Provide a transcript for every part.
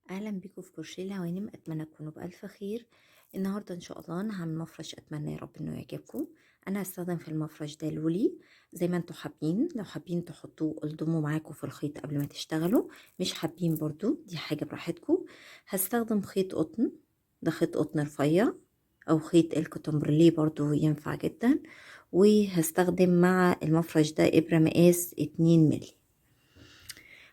اهلا بيكم في كروشيه الهوانم. اتمنى تكونوا بالف خير. النهارده ان شاء الله انا هعمل مفرش، اتمنى يا رب انه يعجبكم. انا هستخدم في المفرش ده لولي زي ما انتم حابين، لو حابين تحطوه الضموا معاكم في الخيط قبل ما تشتغلوا، مش حابين برضو دي حاجه براحتكم. هستخدم خيط قطن، ده خيط قطن رفيع او خيط الكوتنبرليه برضو ينفع جدا. وهستخدم مع المفرش ده ابره مقاس 2 مللي.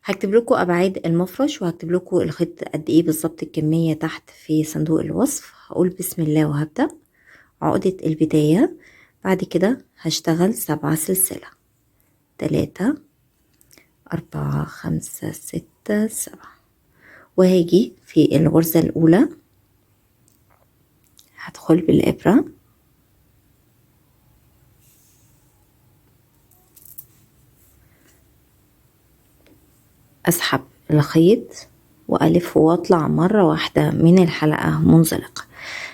هكتب لكم ابعاد المفرش وهكتب لكم الخيط قد ايه بالظبط الكميه تحت في صندوق الوصف. هقول بسم الله وهبدا عقده البدايه. بعد كده هشتغل 7 سلسله، 3 4 5 6 7، وهاجي في الغرزه الاولى هدخل بالابره اسحب الخيط والف واطلع مره واحده من الحلقه منزلقه.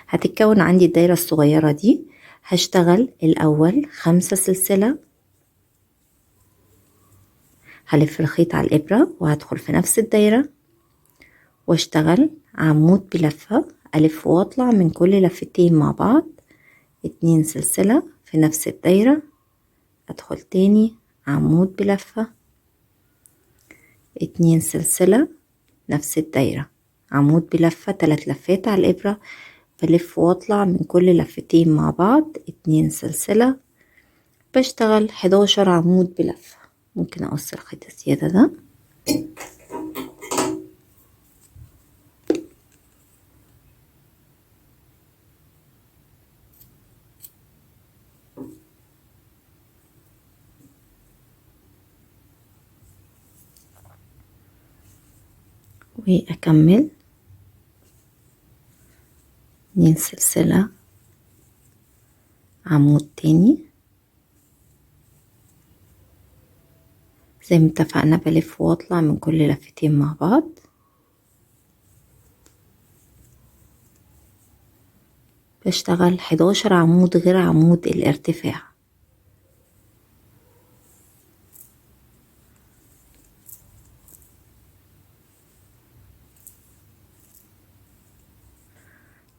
هتتكون عندي الدايره الصغيره دي. هشتغل الاول 5 سلسله، هلف الخيط على الابره وهدخل في نفس الدايره واشتغل عمود بلفه، الف واطلع من كل لفتين مع بعض 2 سلسله في نفس الدايره، ادخل تاني عمود بلفه، 2 سلسلة نفس الدايرة، عمود بلفة، 3 لفات على الإبرة، بلف واطلع من كل لفتين مع بعض 2 سلسلة. بشتغل 11 عمود بلفة. ممكن أقص الخيط الزيادة ده. وأكمل 2 سلسلة عمود تاني زي ما اتفقنا، بلف واطلع من كل لفتين مع بعض. بشتغل 11 عمود غير عمود الارتفاع.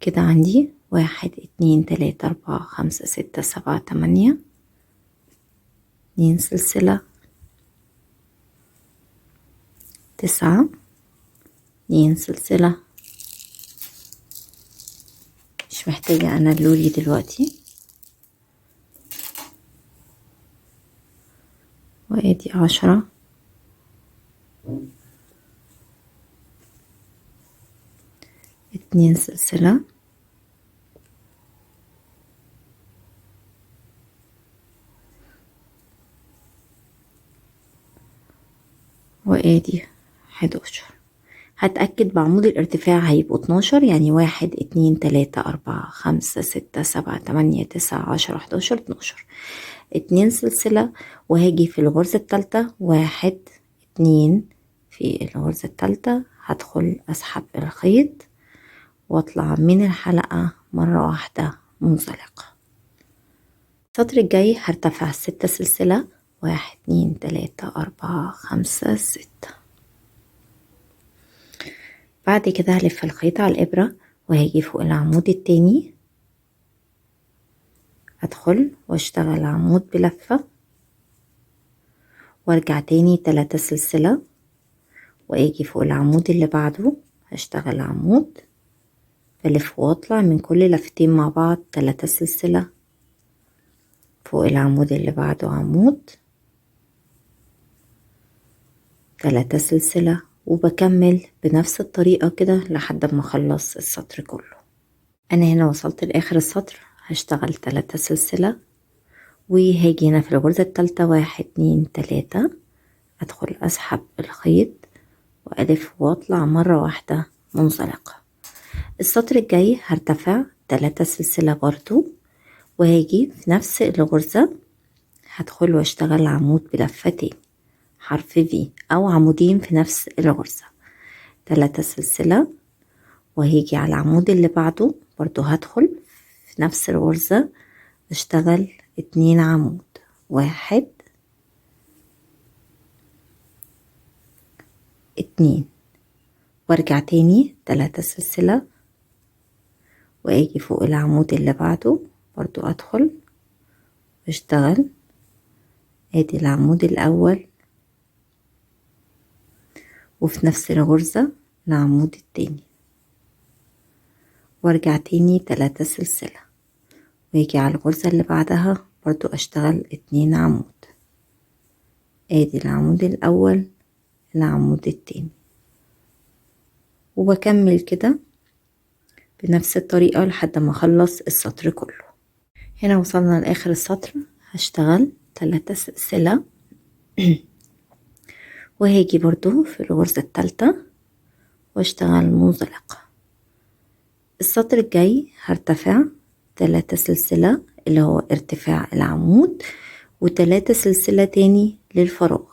كده عندي 1 2 3 4 5 6 7 8، 2 سلسلة، 9، 2 سلسلة. مش محتاجة أنا اللولي دلوقتي. وادي 10، 2 سلسلة، وادي 11. هتأكد بعمود الارتفاع هيبقوا 12، يعني 1 2 3 4 5 6 7 8 9 10 11 12، 2 سلسلة. وهاجي في الغرزة التالتة، 1 2، في الغرزة التالتة هدخل أسحب الخيط واطلع من الحلقة مرة واحدة منزلقة. السطر الجاي هرتفع 6 سلسلة، 1 2 3 4 5 6. بعد كده هلف الخيط على الإبرة وهاجي فوق العمود التاني، أدخل واشتغل عمود بلفة، وارجع تاني 3 سلسلة، واجي فوق العمود اللي بعده هشتغل عمود، بلف واطلع من كل لفتين مع بعض 3 سلسلة، فوق العمود اللي بعده عمود، 3 سلسلة، وبكمل بنفس الطريقة كده لحد ما اخلص السطر كله. انا هنا وصلت لاخر السطر، هشتغل 3 سلسلة، وهاجي هنا في الغرزة التالتة، 1 2 3، ادخل اسحب الخيط والف واطلع مرة واحدة منزلقة. السطر الجاي هرتفع 3 سلسلة برضو، وهاجي في نفس الغرزة هدخل واشتغل عمود بلفتين حرف V او عمودين في نفس الغرزة، 3 سلسلة، وهيجي على العمود اللي بعده برضو هدخل في نفس الغرزة اشتغل 2 عمود، 1 2، وارجع تاني 3 سلسلة، واجي فوق العمود اللي بعده برضو ادخل واشتغل. ادي العمود الاول، وفي نفس الغرزة العمود التاني، وارجع تاني 3 سلسلة، واجي على الغرزة اللي بعدها برضو اشتغل 2 عمود. ادي العمود الاول، العمود التاني، وبكمل كده بنفس الطريقة لحد ما اخلص السطر كله. هنا وصلنا لاخر السطر، هشتغل 3 سلسلة وهاجي برضو في الغرزة التالتة واشتغل منزلقة. السطر الجاي هرتفع 3 سلسلة اللي هو ارتفاع العمود، و3 سلسلة تاني للفراغ،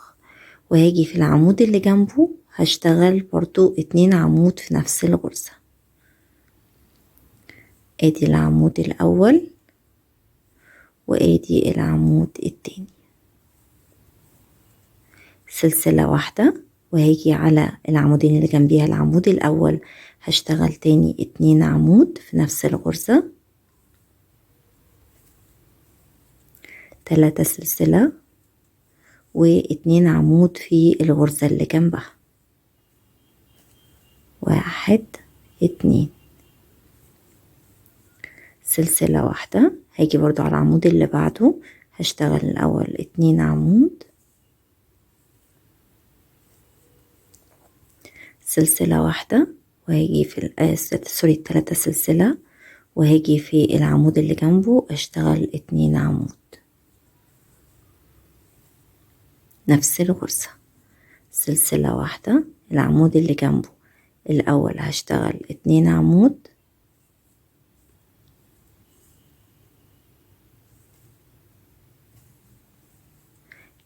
وهاجي في العمود اللي جنبه هشتغل برضو 2 عمود في نفس الغرزة. ادي العمود الاول وادي العمود التاني، سلسلة واحدة، وهاجي على العمودين اللي جنبيها العمود الاول هشتغل تاني 2 عمود في نفس الغرزة، 3 سلسلة، واتنين عمود في الغرزة اللي جنبها، 1 2، سلسلة واحدة. هاجي برضو على العمود اللي بعده هشتغل الأول 2 عمود، سلسلة واحدة، وهاجي في سوري 3 سلسلة، وهاجي في العمود اللي جنبه اشتغل 2 عمود نفس الغرزة، سلسلة واحدة. العمود اللي جنبه الأول هشتغل 2 عمود،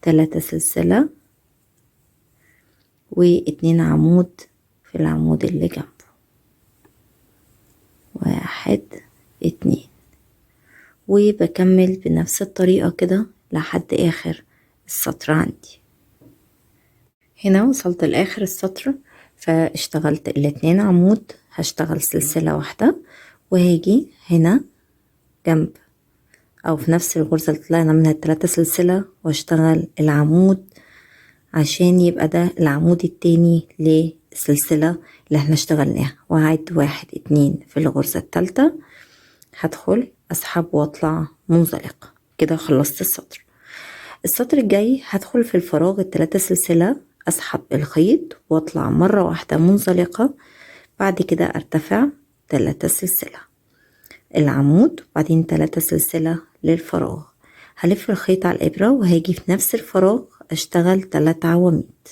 3 سلسلة، واتنين عمود في العمود اللي جنبه، 1 2، وبكمل بنفس الطريقة كده لحد آخر السطر عندي. هنا وصلت لآخر السطر، فاشتغلت 2 عمود، هشتغل سلسلة واحدة، وهاجي هنا جنب أو في نفس الغرزة اللي طلعنا منها 3 سلسلة واشتغل العمود عشان يبقى ده العمود التاني للسلسلة اللي احنا اشتغلناها. وهعد 1 2 في الغرزة التالتة، هدخل اسحب واطلع منزلقة. كده خلصت السطر. السطر الجاي هدخل في الفراغ 3 سلسلة، اسحب الخيط واطلع مرة واحدة منزلقة، بعد كده ارتفع 3 سلسلة العمود، وبعدين 3 سلسلة للفراغ. هلف الخيط على الإبرة وهاجي في نفس الفراغ اشتغل 3 عواميد،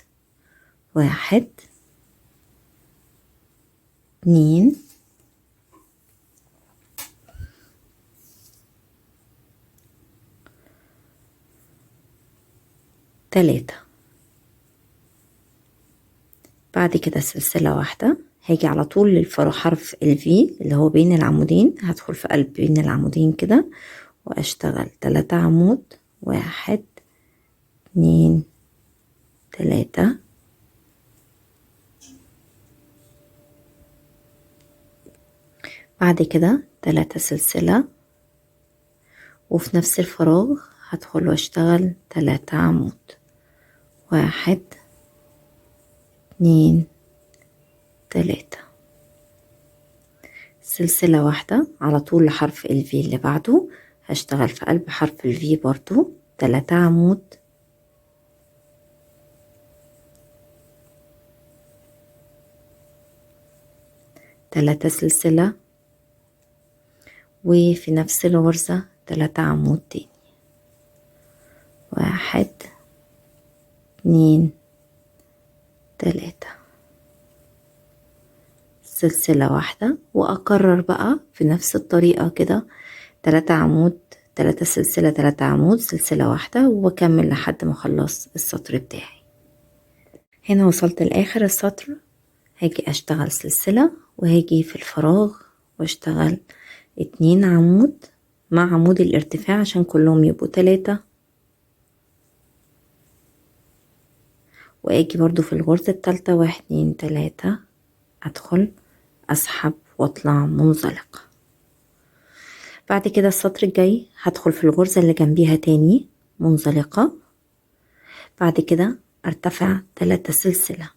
1 2 3. بعد كده سلسلة واحدة، هاجي على طول للفراغ حرف الفي اللي هو بين العمودين، هدخل في قلب بين العمودين كده واشتغل 3 عمود، 1 2 3. بعد كده 3 سلسلة، وفي نفس الفراغ هدخل واشتغل 3 عمود، 1 2 3، سلسلة واحدة على طول لحرف الفي اللي بعده، هشتغل في قلب حرف الفي برضو 3 عمود، 3 سلسلة، وفي نفس الغرزة 3 عمود تاني، 1 2 3، سلسلة واحدة. وأكرر بقى في نفس الطريقة كده 3 عمود، 3 سلسلة، 3 عمود، سلسلة واحدة، وبكمل لحد ما أخلص السطر بتاعي. هنا وصلت لآخر السطر، هاجي أشتغل سلسلة وهاجي في الفراغ واشتغل 2 عمود مع عمود الارتفاع عشان كلهم يبقوا 3، واجي برضو في الغرزة التالتة 1 2 3، ادخل اسحب واطلع منزلقة. بعد كده السطر الجاي هدخل في الغرزة اللي جنبيها تاني منزلقة. بعد كده ارتفع 3 سلسلة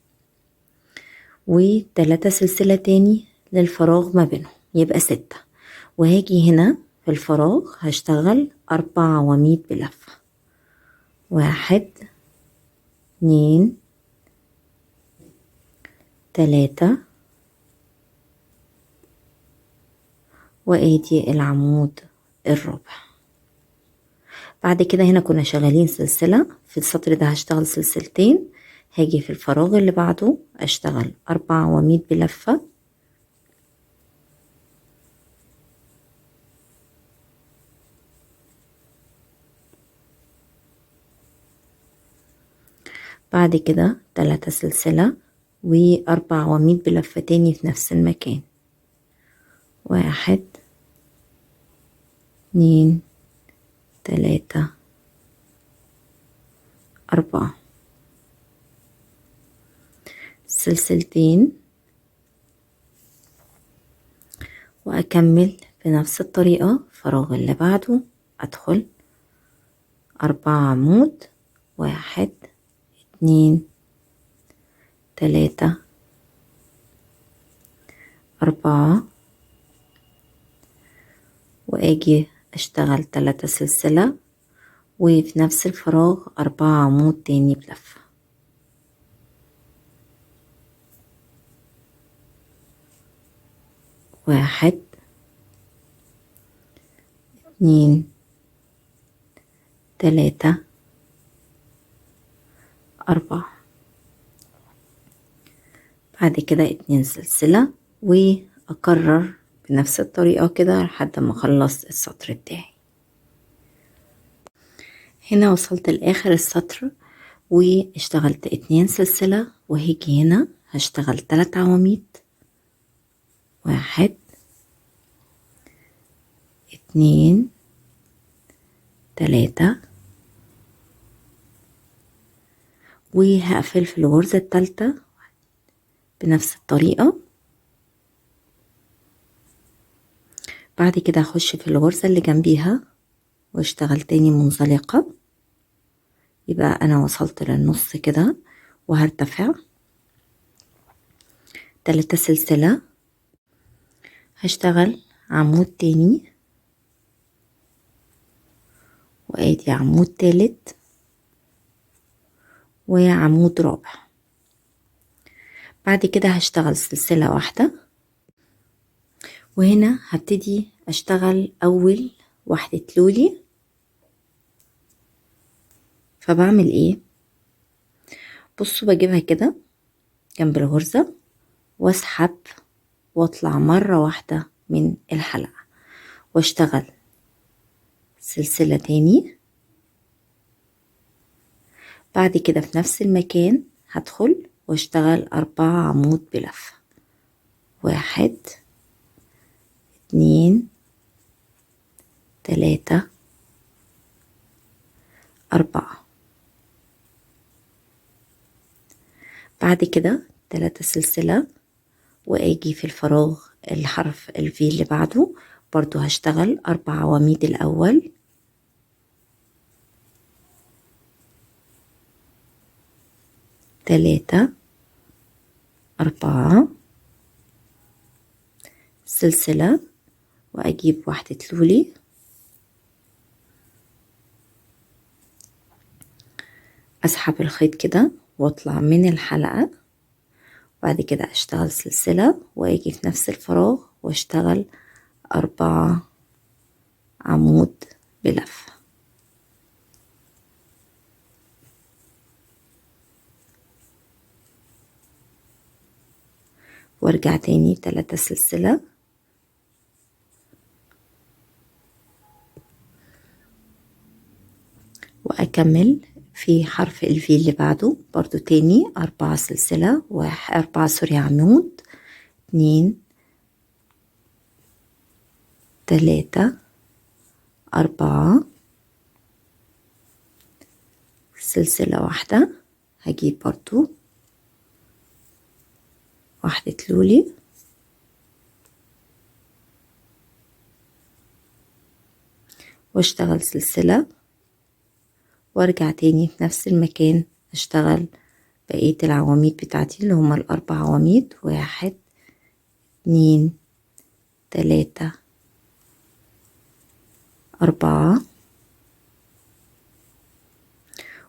و3 سلسلة تاني للفراغ ما بينهم، يبقى 6. وهاجي هنا في الفراغ هشتغل 4 عواميد بلفة، 1 2 3، وادي العمود الرابع. بعد كده هنا كنا شغالين سلسلة، في السطر ده هشتغل سلسلتين، هاجي في الفراغ اللي بعده اشتغل 4 عواميد بلفة، بعد كده 3 سلسلة و4 عواميد بلفة تاني في نفس المكان، 1 2 3 4، سلسلتين، وأكمل بنفس الطريقة. الفراغ اللي بعده أدخل 4 عمود، 1 2 3 4، وأجي أشتغل 3 سلسلة، وفي نفس الفراغ 4 عمود تاني بلفة. 1 2 3 4. بعد كده 2 سلسلة، وأكرر بنفس الطريقة كده لحد ما أخلص السطر بتاعي. هنا وصلت لآخر السطر واشتغلت 2 سلسلة، وهيجي هنا هشتغل 3 عواميد، 1 2 3، وهقفل في الغرزة التالتة بنفس الطريقة. بعد كده هخش في الغرزة اللي جنبيها واشتغل تاني منزلقة، يبقى انا وصلت للنص كده، وهرتفع 3 سلسلة، هشتغل عمود تاني، وادي عمود تالت وعمود رابع. بعد كده هشتغل سلسلة واحدة، وهنا هبتدي اشتغل اول واحدة لولي. فبعمل ايه؟ بصوا، بجيبها كده جنب الغرزة واسحب واطلع مرة واحدة من الحلقة، واشتغل سلسلة تاني. بعد كده في نفس المكان هدخل واشتغل 4 عمود بلفة، 1 2 3 4. بعد كده 3 سلسلة، واجي في الفراغ الحرف الفي اللي بعده برضو هشتغل 4 عواميد الأول، 3 4 سلسلة، وأجيب واحدة لولي، أسحب الخيط كده وأطلع من الحلقة. بعد كده أشتغل سلسلة، وأجي في نفس الفراغ وأشتغل 4 عمود بلفة. وارجع تاني 3 سلسلة، وأكمل في حرف الفي اللي بعده برضو تاني 4 سلسلة، 4 سوري عمود، 2 3 4 سلسلة واحدة. هجيب برضو واحدة لولي، واشتغل سلسلة، وارجع تاني في نفس المكان اشتغل بقية العواميد بتاعتي اللي هما الاربع عواميد، 1 2 3 4،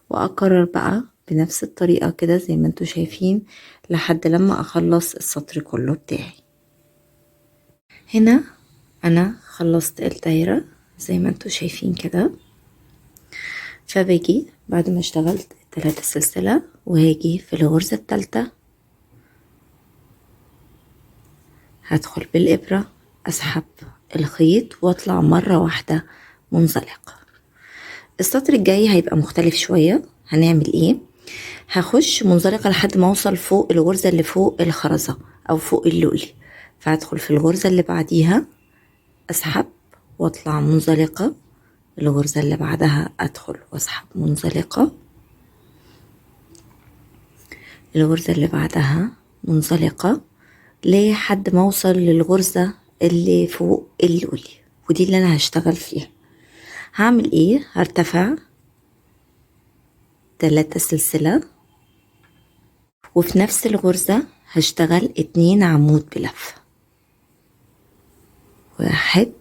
واكرر بقى بنفس الطريقة كده زي ما انتوا شايفين لحد لما اخلص السطر كله بتاعي. هنا انا خلصت الدايرة زي ما انتوا شايفين كده، فباجي بعد ما اشتغلت 3 سلسلة وهاجي في الغرزة التالتة هدخل بالإبرة أسحب الخيط وأطلع مرة واحدة منزلقة. السطر الجاي هيبقى مختلف شوية. هنعمل ايه؟ هخش منزلقة لحد ما اوصل فوق الغرزة اللي فوق الخرزة او فوق اللولي، فهدخل في الغرزة اللي بعديها اسحب واطلع منزلقة، الغرزة اللي بعدها ادخل واسحب منزلقة، الغرزة اللي بعدها منزلقة، لحد ما اوصل للغرزة اللي فوق اللولي، ودي اللي انا هشتغل فيها. هعمل ايه؟ هرتفع 3 سلسلة، وفي نفس الغرزة هشتغل 2 عمود بلفة، 1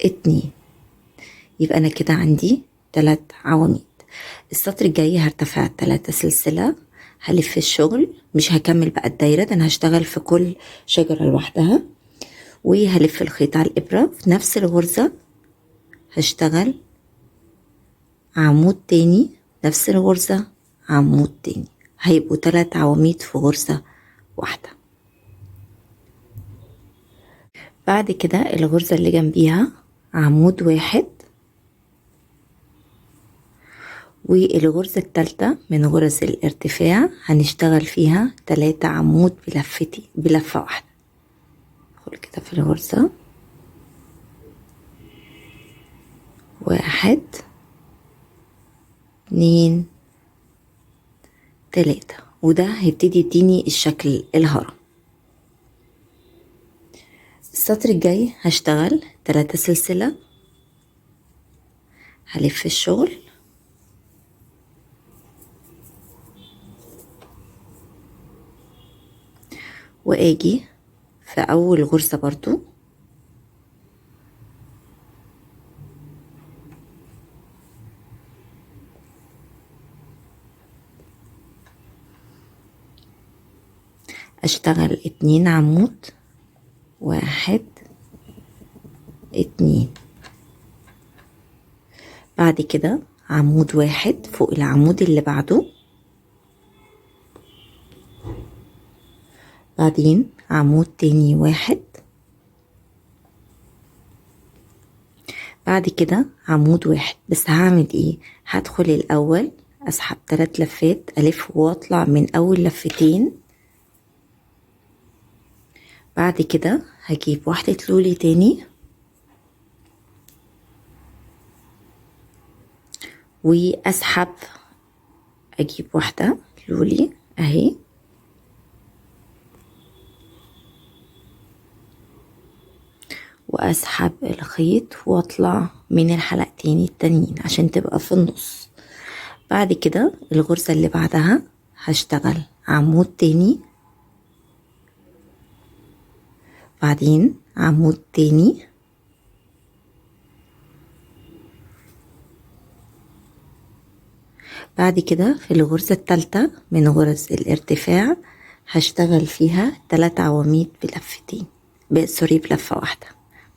2. يبقى انا كده عندي 3 عواميد. السطر الجاي هرتفع 3 سلسلة، هلف الشغل، مش هكمل بقى الدايرة ده، انا هشتغل في كل شجرة لوحدها، وهلف الخيط على الإبرة. في نفس الغرزة هشتغل عمود تاني، نفس الغرزة عمود تاني، هيبقوا 3 عواميد في غرزة واحدة. بعد كده الغرزة اللي جنبيها عمود واحد، والغرزة التالتة من غرز الارتفاع هنشتغل فيها 3 عمود بلفة واحدة. ادخل كده في الغرزة، 1 2 3، وده هيبتدي يديني الشكل الهرم. السطر الجاي هشتغل 3 سلسلة، هلف الشغل، واجي في اول غرزة برضو اشتغل 2 عمود، 1 2، بعد كده عمود واحد فوق العمود اللي بعده، بعدين عمود تاني واحد، بعد كده عمود واحد. بس هعمل ايه؟ هدخل الاول اسحب 3 لفات، الف واطلع من اول لفتين، بعد كده هجيب واحدة لولي تاني واسحب، اجيب واحدة لولي اهي، واسحب الخيط واطلع من الحلقتين التانيين عشان تبقى في النص. بعد كده الغرزة اللي بعدها هشتغل عمود تاني، بعدين عمود تاني، بعد كده في الغرزة التالتة من غرز الارتفاع هشتغل فيها 3 عواميد بلفتين، سوري بلفة واحدة،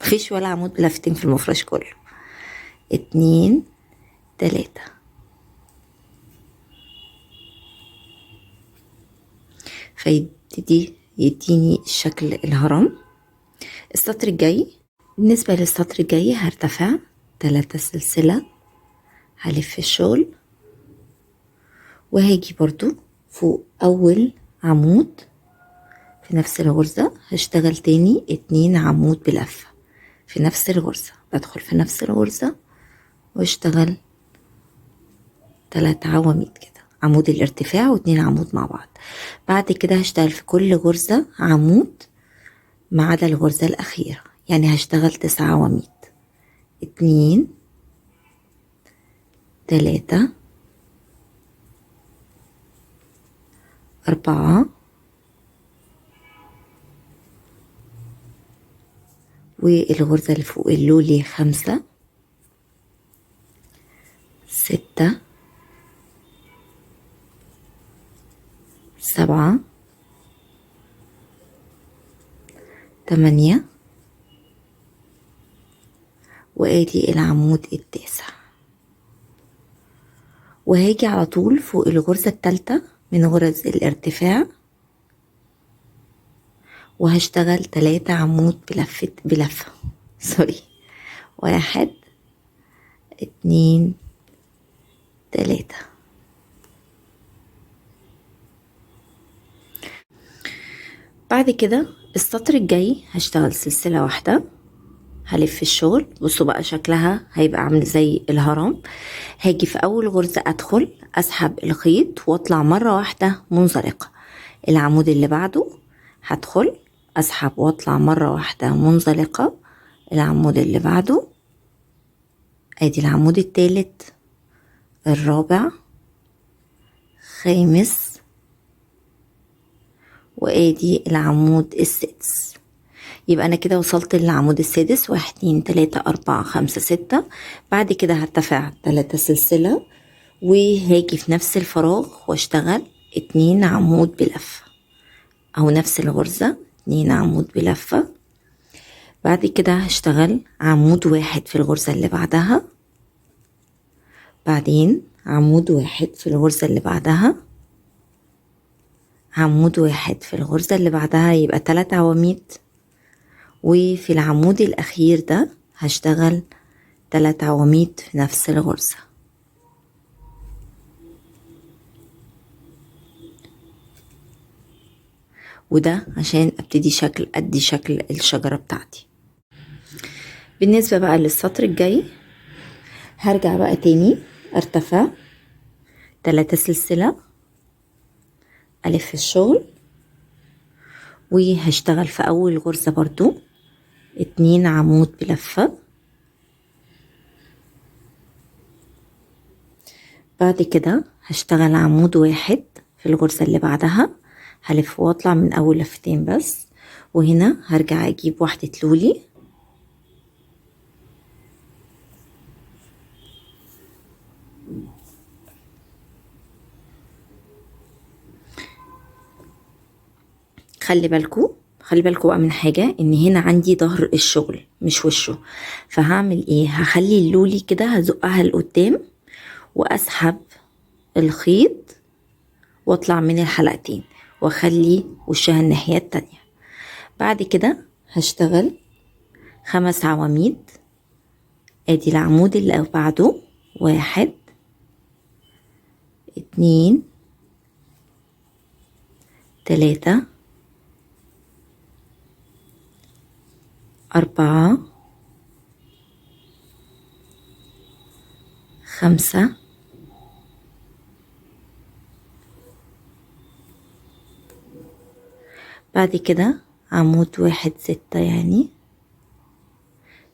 مفيش ولا عمود بلفتين في المفرش كله. 2 3. فيبتدي يديني الشكل الهرم. السطر الجاي، بالنسبة للسطر الجاي هرتفع 3 سلسلة، هلف الشغل، وهاجي برضو فوق أول عمود في نفس الغرزة هشتغل تاني 2 عمود بلفة في نفس الغرزة، بدخل في نفس الغرزة واشتغل 3 عواميد كده. عمود الارتفاع و2 عمود مع بعض. بعد كده هشتغل في كل غرزة عمود ما عدا الغرزة الأخيرة، يعني هشتغل 9 عواميد، 2 3 4، والغرزة اللي فوق اللولي 5 6 7 8، وادي العمود التاسع. وهاجي على طول فوق الغرزة التالتة من غرز الارتفاع وهشتغل 3 عمود بلفة سوري، 1 2 3. بعد كده السطر الجاي هشتغل سلسلة واحدة، هلف الشغل. بصوا بقى شكلها هيبقى عامل زي الهرم. هاجي في اول غرزة ادخل اسحب الخيط واطلع مرة واحدة منزلقة. العمود اللي بعده هدخل اسحب واطلع مرة واحدة منزلقة. العمود اللي بعده، ادي العمود التالت، الرابع، خامس، وادي العمود السادس. يبقى انا كده وصلت للعمود السادس، 1 2 3 4 5 6. بعد كده هرتفع 3 سلسلة وهاجي في نفس الفراغ واشتغل 2 عمود بلفة، او نفس الغرزة 2 عمود بلفة. بعد كده هشتغل عمود واحد في الغرزة اللي بعدها، بعدين عمود واحد في الغرزة اللي بعدها، عمود واحد في الغرزة اللي بعدها، يبقى 3 عواميد. وفي العمود الأخير ده هشتغل 3 عواميد في نفس الغرزة. وده عشان ابتدي ادي شكل الشجرة بتاعتي. بالنسبة بقى للسطر الجاي هرجع بقى تاني ارتفع 3 سلسلة، ألف الشغل، وهشتغل في أول غرزة برضو 2 عمود بلفة. بعد كده هشتغل عمود واحد في الغرزة اللي بعدها، هلف واطلع من أول لفتين بس، وهنا هرجع أجيب واحدة لولي. خلي بالكو بقى من حاجة، ان هنا عندي ظهر الشغل مش وشه، فهعمل ايه؟ هخلي اللولي كده هزقها لقدام واسحب الخيط واطلع من الحلقتين واخلي وشها الناحية التانية. بعد كده هشتغل 5 عواميد، ادي العمود اللي بعده 1 2 3 4 5. بعد كده عمود 1 6، يعني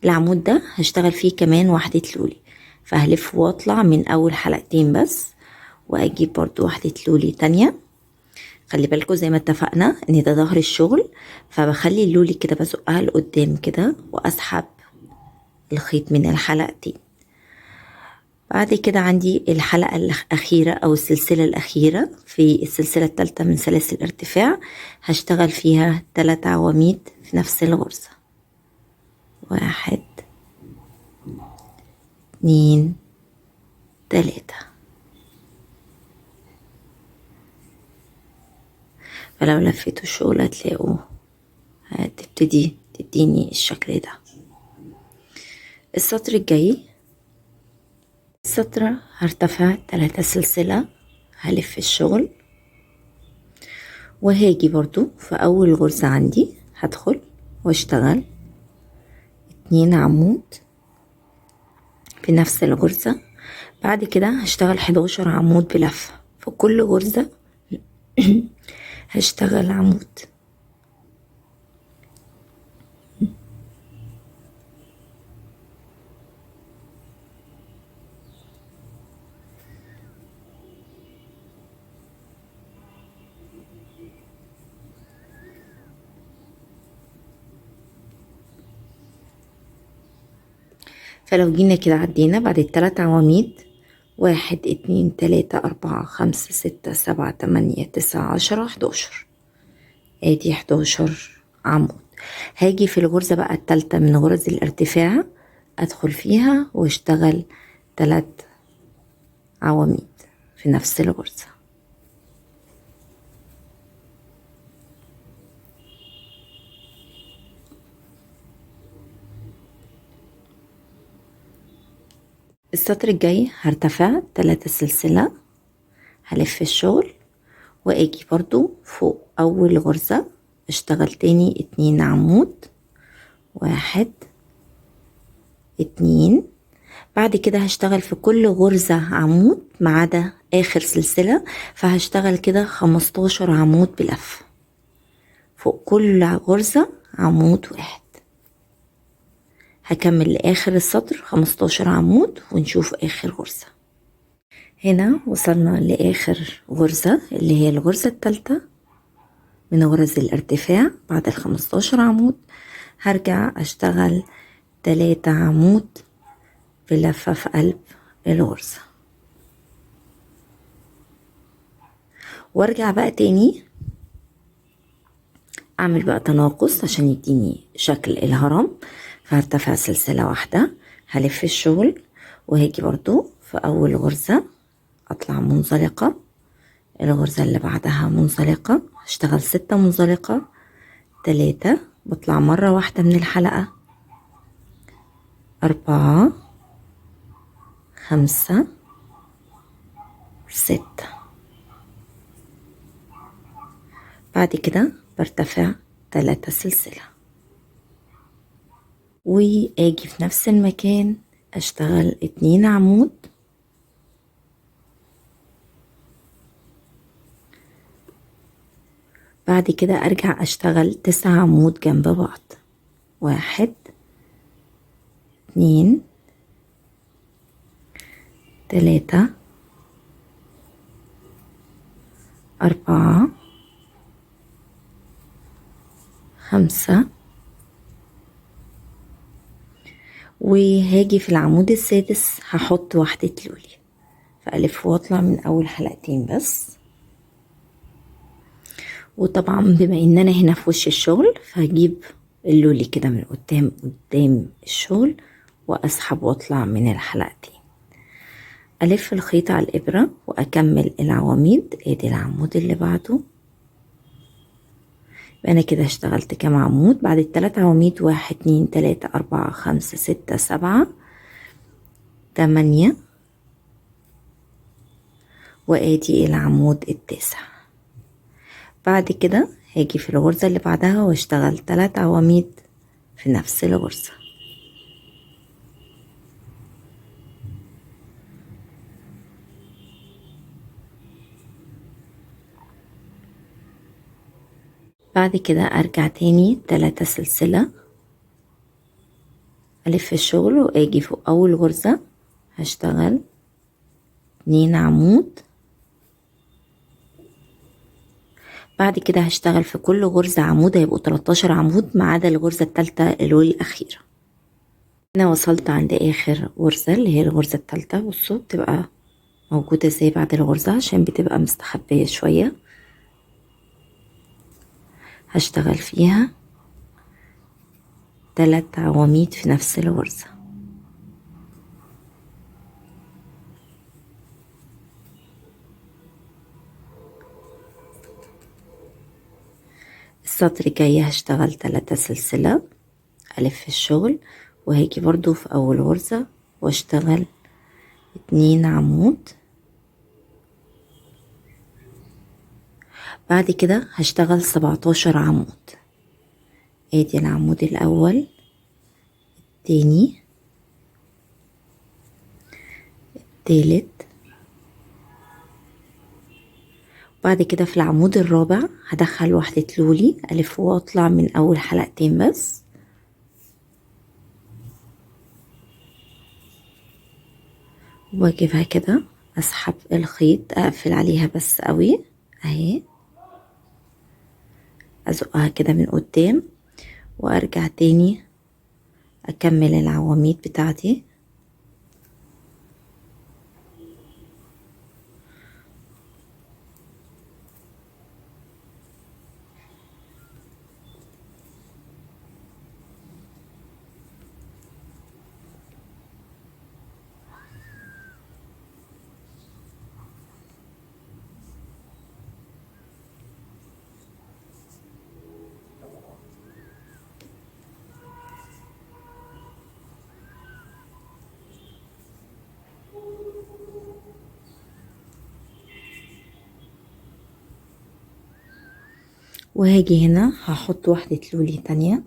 العمود ده هشتغل فيه كمان واحدة لولي، فهلف واطلع من اول حلقتين بس واجيب برضو واحدة لولي تانية. خلي بالكوا زي ما اتفقنا ان ده ظهر الشغل، فبخلي اللولي كده بزقها لقدام كده واسحب الخيط من الحلقتين. بعد كده عندي الحلقة الأخيرة أو السلسلة الأخيرة في السلسلة الثالثة من سلاسل الارتفاع، هشتغل فيها 3 عواميد في نفس الغرزة، 1 2 3. فلو لفيتوا الشغل هتلاقوا هتبتدي تديني الشكل ده. السطر الجاي السطر هرتفع 3 سلسلة، هلف الشغل وهاجي برضو في أول غرزة عندي هدخل واشتغل 2 عمود في نفس الغرزة. بعد كده هشتغل 11 عمود بلفة في في كل غرزة هشتغل عمود. فلو جينا كده عدينا بعد التلات عواميد، 1 2 3 4 5 6 7 8 9 10 11، ادي 11 عمود. هاجي في الغرزة بقى التالتة من غرز الارتفاع، ادخل فيها واشتغل 3 عواميد في نفس الغرزة. السطر الجاي هرتفع 3 سلسلة، هلف الشغل واجي برضو فوق اول غرزة اشتغل تاني 2 عمود، 1 2. بعد كده هشتغل في كل غرزة عمود ما عدا اخر سلسلة، فهشتغل كده 15 عمود بلفة، فوق كل غرزة عمود واحد. هكمل لآخر السطر 15 عمود ونشوف آخر غرزة. هنا وصلنا لآخر غرزة اللي هي الغرزة الثالثة من غرز الارتفاع بعد 15 عمود. هرجع أشتغل 3 عمود بلفة في قلب الغرزة، وارجع بقى تاني اعمل بقى تناقص عشان يديني شكل الهرم. فهرتفع سلسلة واحدة، هلف الشغل وهاجي برضو في اول غرزة اطلع منزلقة، الغرزة اللي بعدها منزلقة، هشتغل 6 منزلقة، 3 بطلع مرة واحدة من الحلقة، 4 5 6. بعد كده برتفع 3 سلسلة واجي في نفس المكان اشتغل 2 عمود، بعد كده ارجع اشتغل 9 عمود جنب بعض، 1 2 3 4 5. وهاجي في العمود السادس هحط واحدة لولي، فألف واطلع من أول حلقتين بس. وطبعا بما ان انا هنا في وش الشغل فهجيب اللولي كده من قدام الشغل واسحب واطلع من الحلقتين، الف الخيط على الابرة واكمل العواميد. ادي العمود اللي بعده. انا كده اشتغلت كام عمود بعد التلات عواميد؟ 1 2 3 4 5 6 7 8، وادي العمود التاسع. بعد كده هاجي في الغرزة اللي بعدها واشتغل 3 عواميد في نفس الغرزة. بعد كده ارجع تاني 3 سلسلة، الف الشغل واجي فوق اول غرزة هشتغل 2 عمود. بعد كده هشتغل في كل غرزة عمود، هيبقوا 13 عمود ما عدا الغرزة التالتة اللي الأخيرة. أنا وصلت عند آخر غرزة اللي هي الغرزة التالتة. بصوا بتبقى موجودة ازاي بعد الغرزة عشان بتبقى مستخبية شوية. هشتغل فيها 3 عواميد في نفس الغرزة. السطر الجاي هشتغل 3 سلسلة، ألف الشغل وهاجي برضو في أول غرزة واشتغل 2 عمود. بعد كده هشتغل 17 عمود. ادي العمود الأول، التاني، التالت، بعد كده في العمود الرابع هدخل واحدة لولي، ألف وأطلع من أول حلقتين بس. واجيبها كده، أسحب الخيط، أقفل عليها بس قوي أهي، أزقها كده من قدام، وأرجع تاني أكمل العواميد بتاعتي. وهاجي هنا هحط واحدة لولي تانية.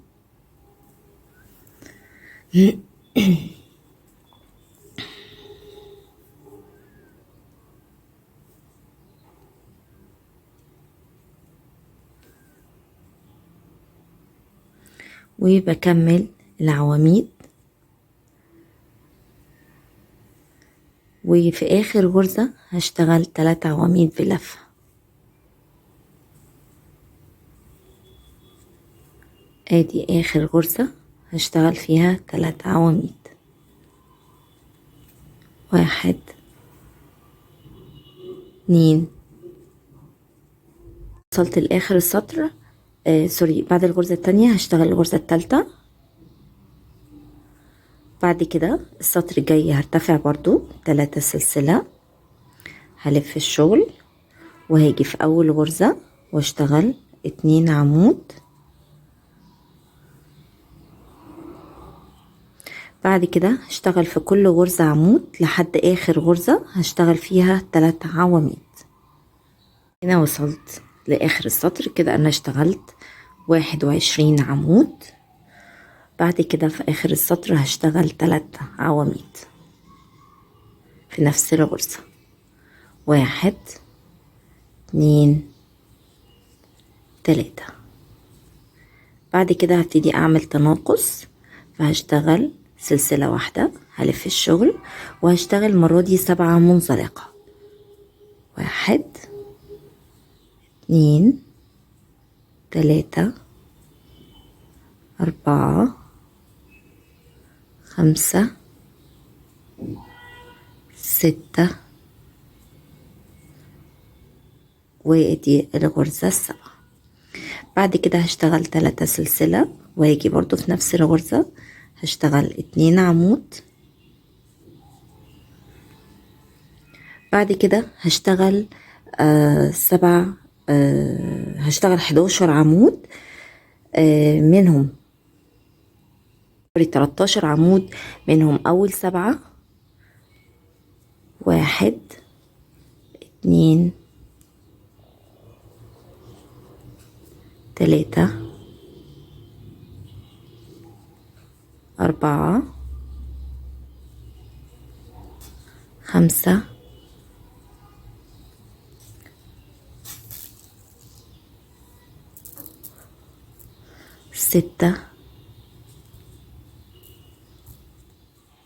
وبكمل العواميد. وفي آخر غرزة هشتغل 3 عواميد بلفة. ادي اخر غرزة هشتغل فيها 3 عواميد، 1 2. وصلت لاخر السطر، سوري، بعد الغرزة التانية هشتغل الغرزة التالتة. بعد كده السطر الجاي هرتفع برضو 3 سلسلة، هلف الشغل وهاجي في اول غرزة واشتغل 2 عمود. بعد كده هشتغل في كل غرزة عمود لحد اخر غرزة هشتغل فيها 3 عواميد. هنا وصلت لاخر السطر كده، انا اشتغلت 21 عمود. بعد كده في اخر السطر هشتغل 3 عواميد في نفس الغرزة، 1 2 3. بعد كده هبتدي اعمل تناقص، فهشتغل سلسلة واحدة، هلف الشغل وهشتغل المرة دي 7 منزلقة، 1 2 3 4 5 6، وادي الغرزة 7. بعد كده هشتغل 3 سلسلة، وهاجي برضو في نفس الغرزة هشتغل 2 عمود. بعد كده هشتغل 7، هشتغل 11 عمود، منهم 13 عمود، منهم أول 7، 1 2 3 4 5 6،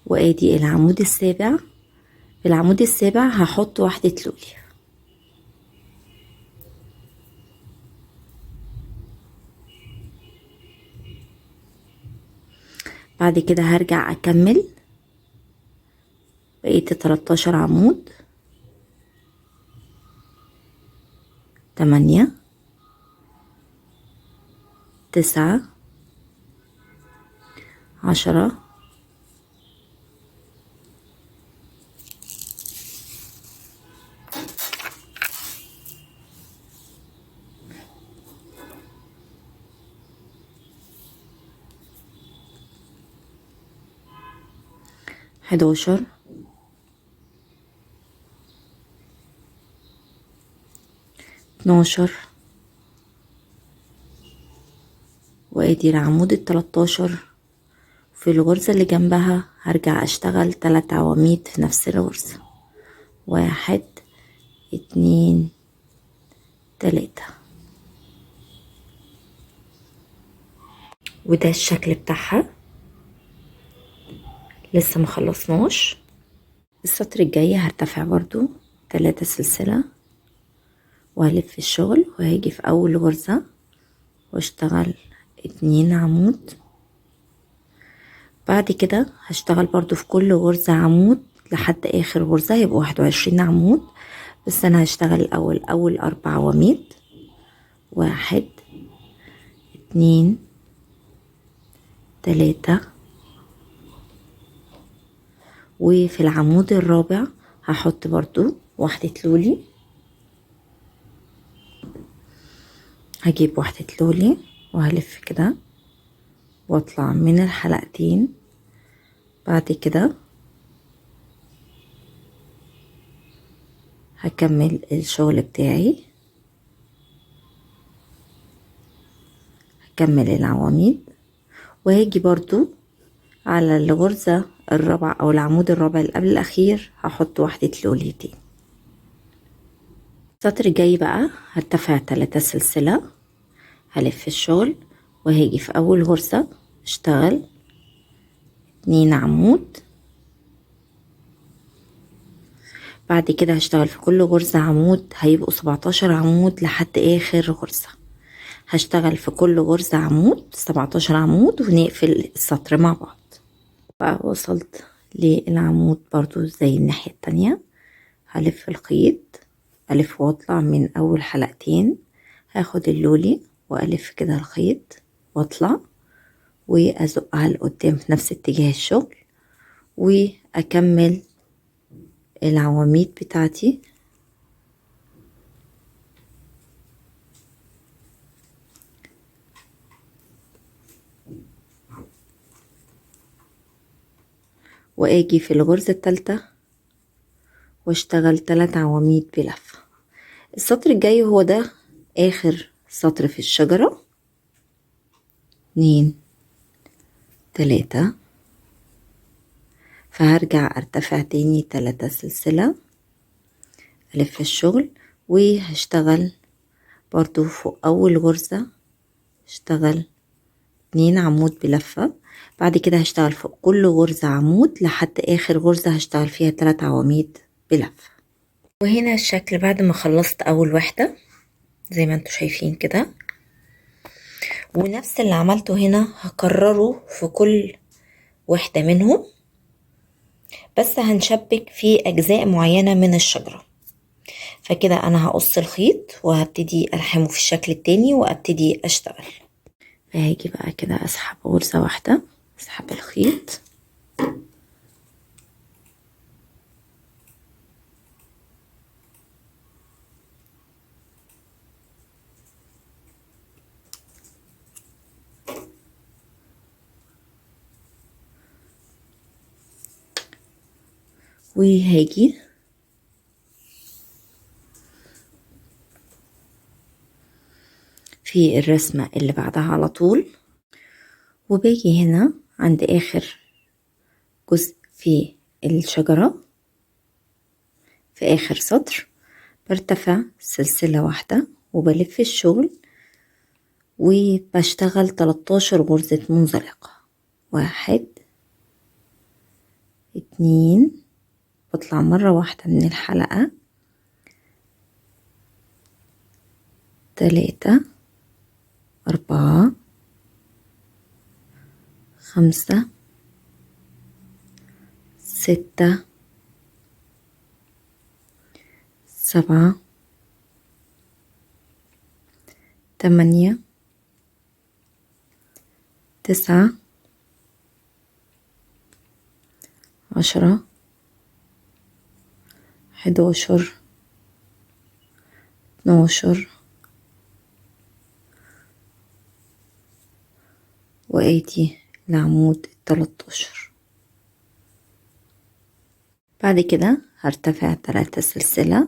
وادي العمود السابع. في العمود السابع هحط واحدة لولي. بعد كده هرجع اكمل بقية 13 عمود، 8 9 10 11 12، وادي العمود 13. في الغرزة اللي جنبها هرجع اشتغل 3 عواميد في نفس الغرزة، 1 2 3. وده الشكل بتاعها، لسه ما خلصناش. السطر الجاي هرتفع برضو 3 سلسلة وهلف الشغل، وهاجي في اول غرزة واشتغل 2 عمود. بعد كده هشتغل برضو في كل غرزة عمود لحد اخر غرزة، يبقى 21 عمود. بس انا هشتغل الاول اول 4 عواميد، 1 2 3، وفي العمود الرابع هحط برضو واحدة لولي. هجيب واحدة لولي وهلف كده واطلع من الحلقتين. بعد كده هكمل الشغل بتاعي، هكمل العواميد، وهاجي برضو على الغرزة الرابعة او العمود الرابع اللي قبل الاخير هحط واحدة لوليتين. السطر الجاي بقى هرتفع 3 سلسلة، هلف الشغل وهاجي في اول غرزة اشتغل 2 عمود. بعد كده هشتغل في كل غرزة عمود، هيبقوا 17 عمود لحد اخر غرزة. هشتغل في كل غرزة عمود 17 عمود، ونقفل السطر مع بعض. بقى وصلت للعمود برضو زي الناحية التانية، هلف الخيط، ألف واطلع من أول حلقتين، هاخد اللولي وألف كده الخيط واطلع وأزقها لقدام في نفس اتجاه الشغل، وأكمل العواميد بتاعتي. واجي في الغرزة التالتة واشتغل 3 عواميد بلفة. السطر الجاي هو ده اخر سطر في الشجرة، 2 3، فهرجع ارتفع تاني 3 سلسلة، الف الشغل وهشتغل برضو فوق اول غرزة اشتغل 2 عمود بلفة. بعد كده هشتغل فوق كل غرزة عمود لحد اخر غرزة هشتغل فيها 3 عواميد بلفة. وهنا الشكل بعد ما خلصت اول وحدة زي ما انتوا شايفين كده، ونفس اللي عملته هنا هكرره في كل وحدة منهم، بس هنشبك في اجزاء معينة من الشجرة. فكده انا هقص الخيط وهبتدي الحمه في الشكل التاني وابتدي اشتغل. فهاجي بقى كده اسحب غرزة واحدة، اسحب الخيط وهاجي في الرسمة اللي بعدها على طول، وباجي هنا عند آخر جزء في الشجرة في آخر سطر برتفع سلسلة واحدة وبلف الشغل وبشتغل 13 غرزة منزلقة، 1 2، بطلع مرة واحدة من الحلقة، 3 4 5 6 7 8 9 10 11 12، وادي العمود 13. بعد كده هرتفع 3 سلسلة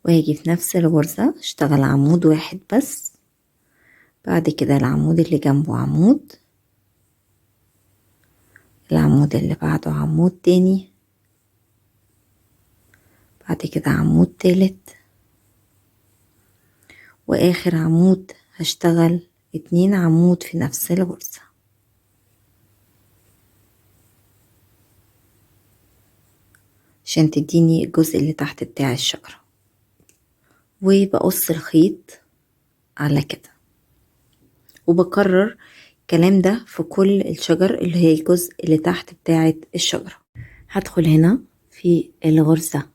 وهاجي في نفس الغرزة اشتغل عمود واحد بس، بعد كده العمود اللي جنبه عمود، العمود اللي بعده عمود تاني، بعد كده عمود تالت، واخر عمود هشتغل 2 عمود في نفس الغرزة. عشان تديني الجزء اللي تحت بتاع الشجرة. وبقص الخيط على كده، وبكرر الكلام ده في كل الشجر اللي هي الجزء اللي تحت بتاعة الشجرة. هدخل هنا في الغرزة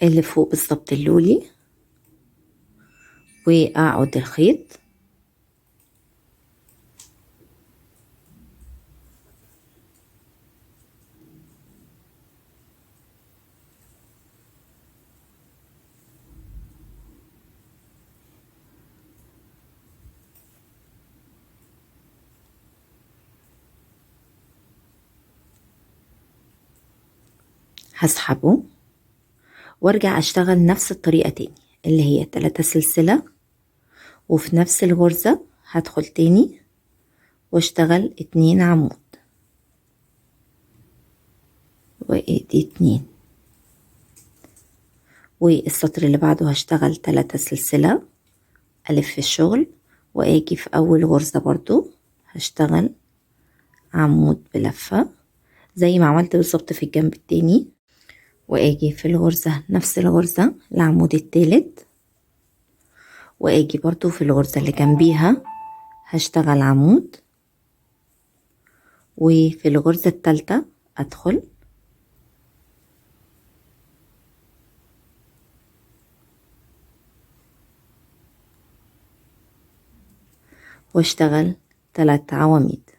اللي فوق بالظبط اللولي واعقد الخيط، هسحبه وارجع اشتغل نفس الطريقة تاني اللي هي 3 سلسلة، وفي نفس الغرزة هدخل تاني واشتغل 2 عمود، وادي 2، والسطر اللي بعده هشتغل 3 سلسلة، الف الشغل واجي في اول غرزة برضو هشتغل عمود بلفة زي ما عملت بالظبط في الجنب التاني، واجي في الغرزة نفس الغرزة العمود التالت، واجي برضو في الغرزة اللي جنبيها هشتغل عمود، وفي الغرزة التالتة ادخل واشتغل 3 عواميد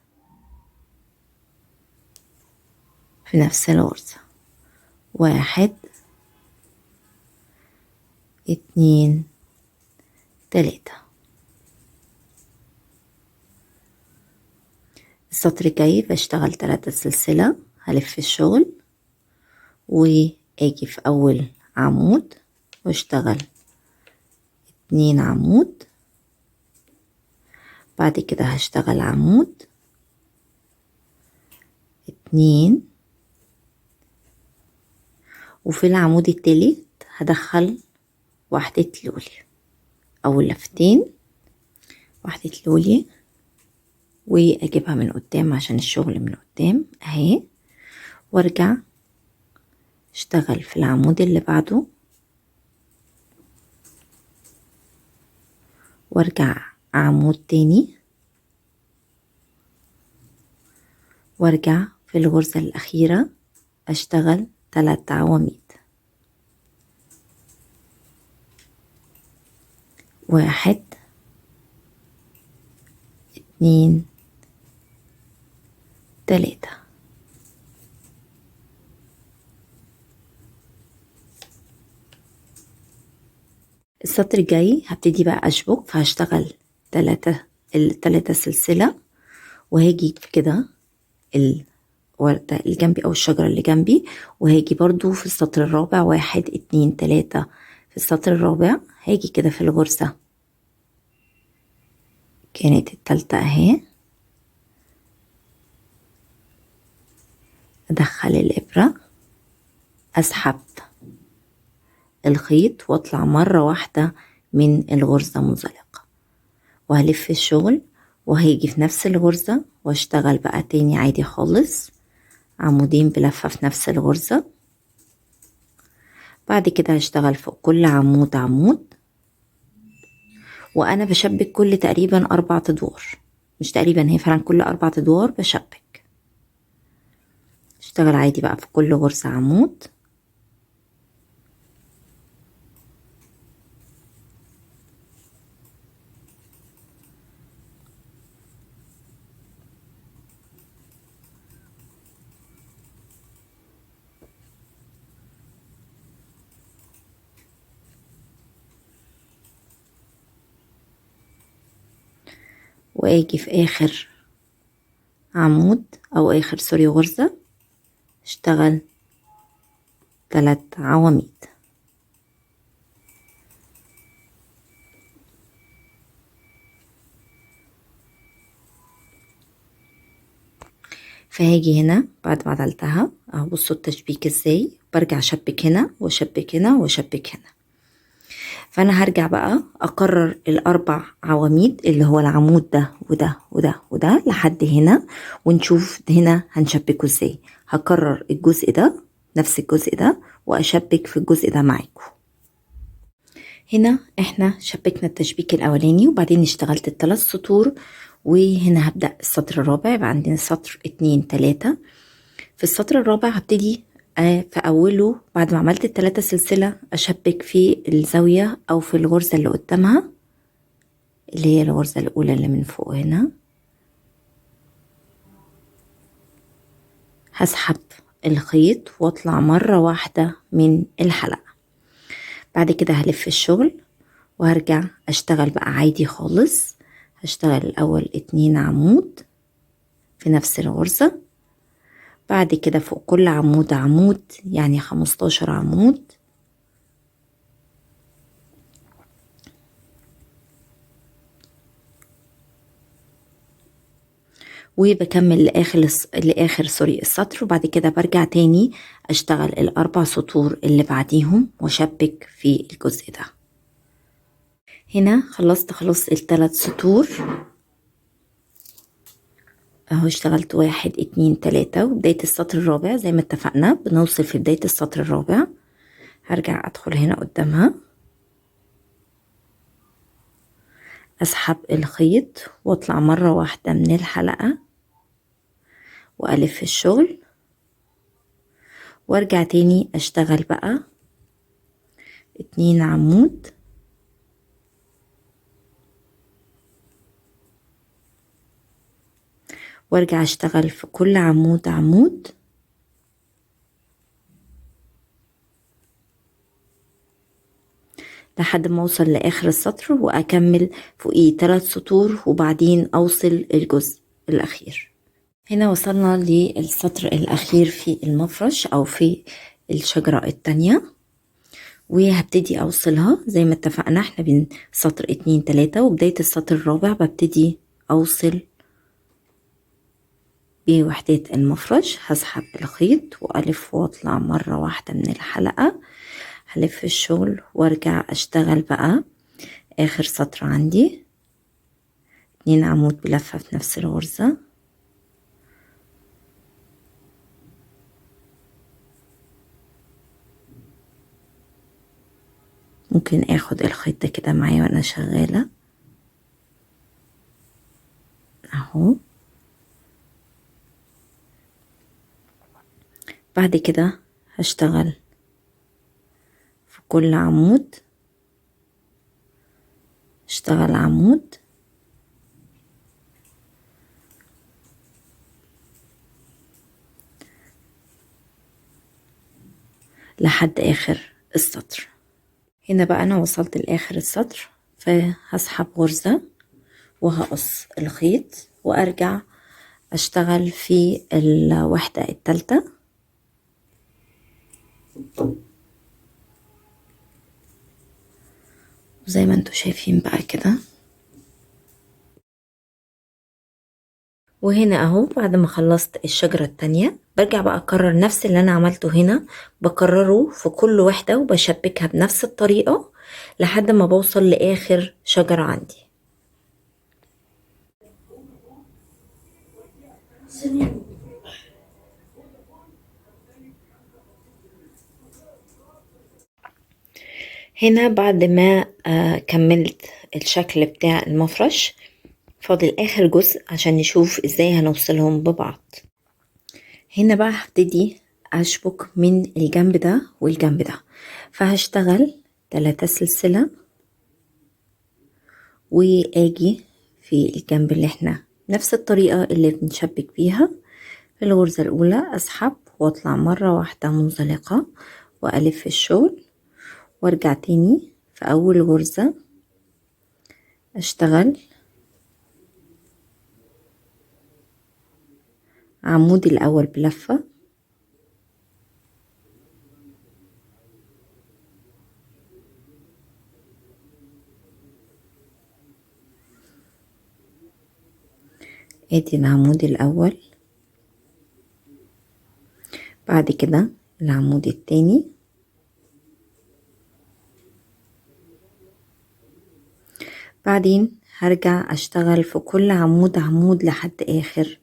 في نفس الغرزة، 1 2 3. السطر الجاي بشتغل 3 سلسلة، هلف الشغل واجي في اول عمود واشتغل 2 عمود، بعد كده هشتغل عمود 2، وفي العمود التالت هدخل واحدة لولي او لفتين، واحدة لولي، واجيبها من قدام عشان الشغل من قدام اهي، وارجع اشتغل في العمود اللي بعده وارجع عمود تاني، وارجع في الغرزة الأخيرة اشتغل 3 عواميد، 1 2 3. السطر الجاي هبتدي بقى اشبك، فهشتغل 3 سلسلة، وهاجي كده الوردة اللي جنبي او الشجرة اللي جنبي، وهاجي برضو في السطر الرابع 1 2 3. في السطر الرابع هاجي كده في الغرزة كانت التالتة اهي، ادخل الابرة، اسحب الخيط واطلع مرة واحدة من الغرزة منزلقة، وهلف الشغل وهيجي في نفس الغرزة واشتغل بقى تاني عادي خالص عمودين بلفة في نفس الغرزة. بعد كده هشتغل فوق كل عمود عمود، وانا بشبك كل تقريبا 4 ادوار، مش تقريبا هي فعلا كل 4 ادوار بشبك. اشتغل عادي بقى في كل غرزة عمود. واجي في اخر عمود او اخر سوري غرزة اشتغل 3 عواميد. فهاجي هنا بعد ما عدلتها اهو، بصوا التشبيك ازاي، برجع اشبك هنا واشبك هنا واشبك هنا. فانا هرجع بقى اكرر الاربع عواميد اللي هو العمود ده وده وده وده لحد هنا، ونشوف هنا هنشبكه ازاي. هكرر الجزء ده نفس الجزء ده واشبك في الجزء ده معاكم. هنا احنا شبكنا التشبيك الاولاني، وبعدين اشتغلت الثلاث سطور، وهنا هبدأ السطر الرابع. يبقى عندنا سطر 2 3. في السطر الرابع هبتدي في اوله بعد ما عملت التلاتة سلسلة اشبك في الزاوية او في الغرزة اللي قدامها اللي هي الغرزة الاولى اللي من فوق هنا. هسحب الخيط واطلع مرة واحدة من الحلقة. بعد كده هلف الشغل وهرجع اشتغل بقى عادي خالص. هشتغل الاول 2 عمود في نفس الغرزة، بعد كده فوق كل عمود عمود، يعني 15 عمود. وبكمل لاخر sorry السطر، وبعد كده برجع تاني اشتغل الاربع سطور اللي بعديهم واشبك في الجزء ده. هنا خلصت خلاص الثلاث سطور اهو، اشتغلت 1 2 3، وبداية السطر الرابع زي ما اتفقنا بنوصل في بداية السطر الرابع. هرجع ادخل هنا قدامها، اسحب الخيط واطلع مرة واحدة من الحلقة والف الشغل، وارجع تاني اشتغل بقى 2 عمود وارجع اشتغل في كل عمود عمود لحد ما اوصل لاخر السطر، واكمل فوقيه 3 سطور وبعدين اوصل الجزء الاخير. هنا وصلنا للسطر الاخير في المفرش او في الشجرة التانية، وهبتدي اوصلها زي ما اتفقنا احنا بين سطر 2 3 وبداية السطر الرابع ببتدي اوصل بوحدات المفرش. هسحب الخيط والف واطلع مرة واحدة من الحلقة، هلف الشغل وارجع اشتغل بقى اخر سطر عندي 2 عمود بلفة في نفس الغرزة، ممكن اخد الخيط ده كده معايا وانا شغالة اهو. بعد كده هشتغل في كل عمود، اشتغل عمود لحد اخر السطر. هنا بقى انا وصلت لاخر السطر، فهسحب غرزة وهقص الخيط وارجع اشتغل في الوحدة الثالثة. وزي ما انتوا شايفين بقى كده. وهنا اهو بعد ما خلصت الشجرة التانية برجع بقى اكرر نفس اللي انا عملته هنا، بكرره في كل وحدة وبشبكها بنفس الطريقة لحد ما بوصل لآخر شجرة عندي. هنا بعد ما كملت الشكل بتاع المفرش فاضل اخر جزء عشان نشوف ازاي هنوصلهم ببعض. هنا بقى هبتدي اشبك من الجنب ده والجنب ده، فهشتغل 3 سلسلة واجي في الجنب اللي احنا نفس الطريقة اللي بنشبك بيها. في الغرزة الاولى اسحب واطلع مرة واحدة منزلقة والف الشغل، وارجع تاني في اول غرزة اشتغل عمودي الاول بلفة، ادي العمود الاول، بعد كده العمود التاني، بعدين هرجع اشتغل في كل عمود عمود لحد اخر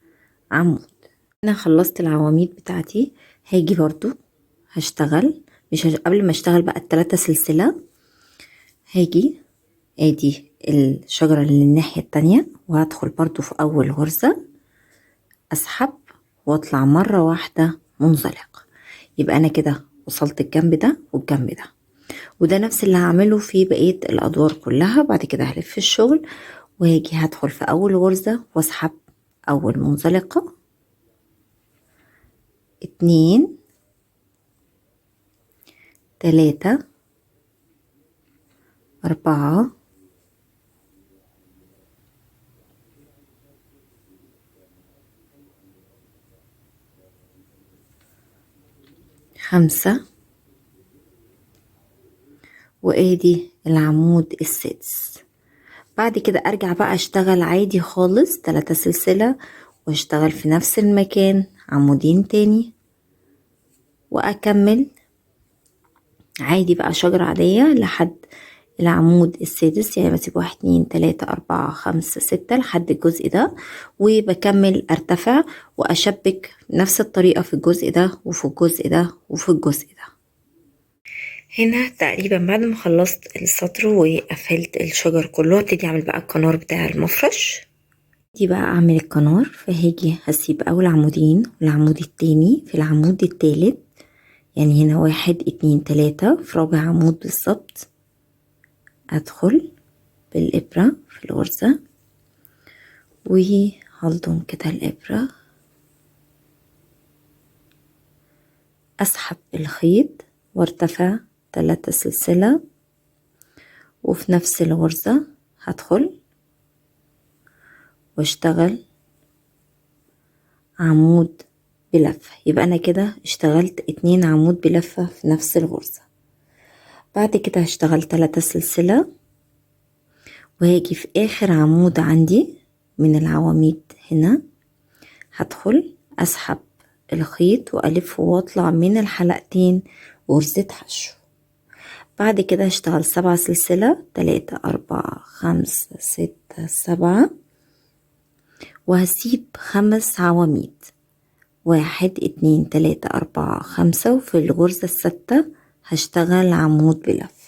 عمود. انا خلصت العواميد بتاعتي، هاجي برضو هشتغل، مش قبل ما اشتغل بقى التلاتة سلسلة، هاجي ادي الشجرة اللي الناحية التانية، وهدخل برضو في اول غرزة، اسحب واطلع مرة واحدة منزلق. يبقى انا كده وصلت الجنب ده والجنب ده، وده نفس اللي هعمله في بقية الادوار كلها. بعد كده هلف الشغل وهاجي هدخل في اول غرزة واسحب اول منزلقة، 2، 3، 4، 5، وادي العمود السادس. بعد كده ارجع بقى اشتغل عادي خالص 3 سلسلة، واشتغل في نفس المكان عمودين تاني، واكمل عادي بقى شجرة عادية لحد العمود السادس، يعني بسيب 1 2 3 4 5 6 لحد الجزء ده، وبكمل ارتفع واشبك نفس الطريقة في الجزء ده وفي الجزء ده وفي الجزء ده. هنا تقريبا بعد ما خلصت السطر وقفلت الشجر كله، هبتدي اعمل بقى الكنار بتاع المفرش. دي بقى اعمل الكنار، فهاجي هسيب اول عمودين والعمود التاني في العمود التالت، يعني هنا 1 2 3 في رابع عمود بالظبط، ادخل بالابرة في الغرزة وهلضم كده الابرة، اسحب الخيط وارتفع 3 سلسلة، وفي نفس الغرزة هدخل واشتغل عمود بلفة. يبقى انا كده اشتغلت 2 عمود بلفة في نفس الغرزة. بعد كده هشتغل 3 سلسلة، وهاجي في اخر عمود عندي من العواميد هنا هدخل اسحب الخيط والف واطلع من الحلقتين غرزة حشو. بعد كده هشتغل 7 سلسلة، 3 4 5 6 7، وهسيب 5 عواميد، 1 2 3 4 5، وفي الغرزة الستة هشتغل عمود بلفة.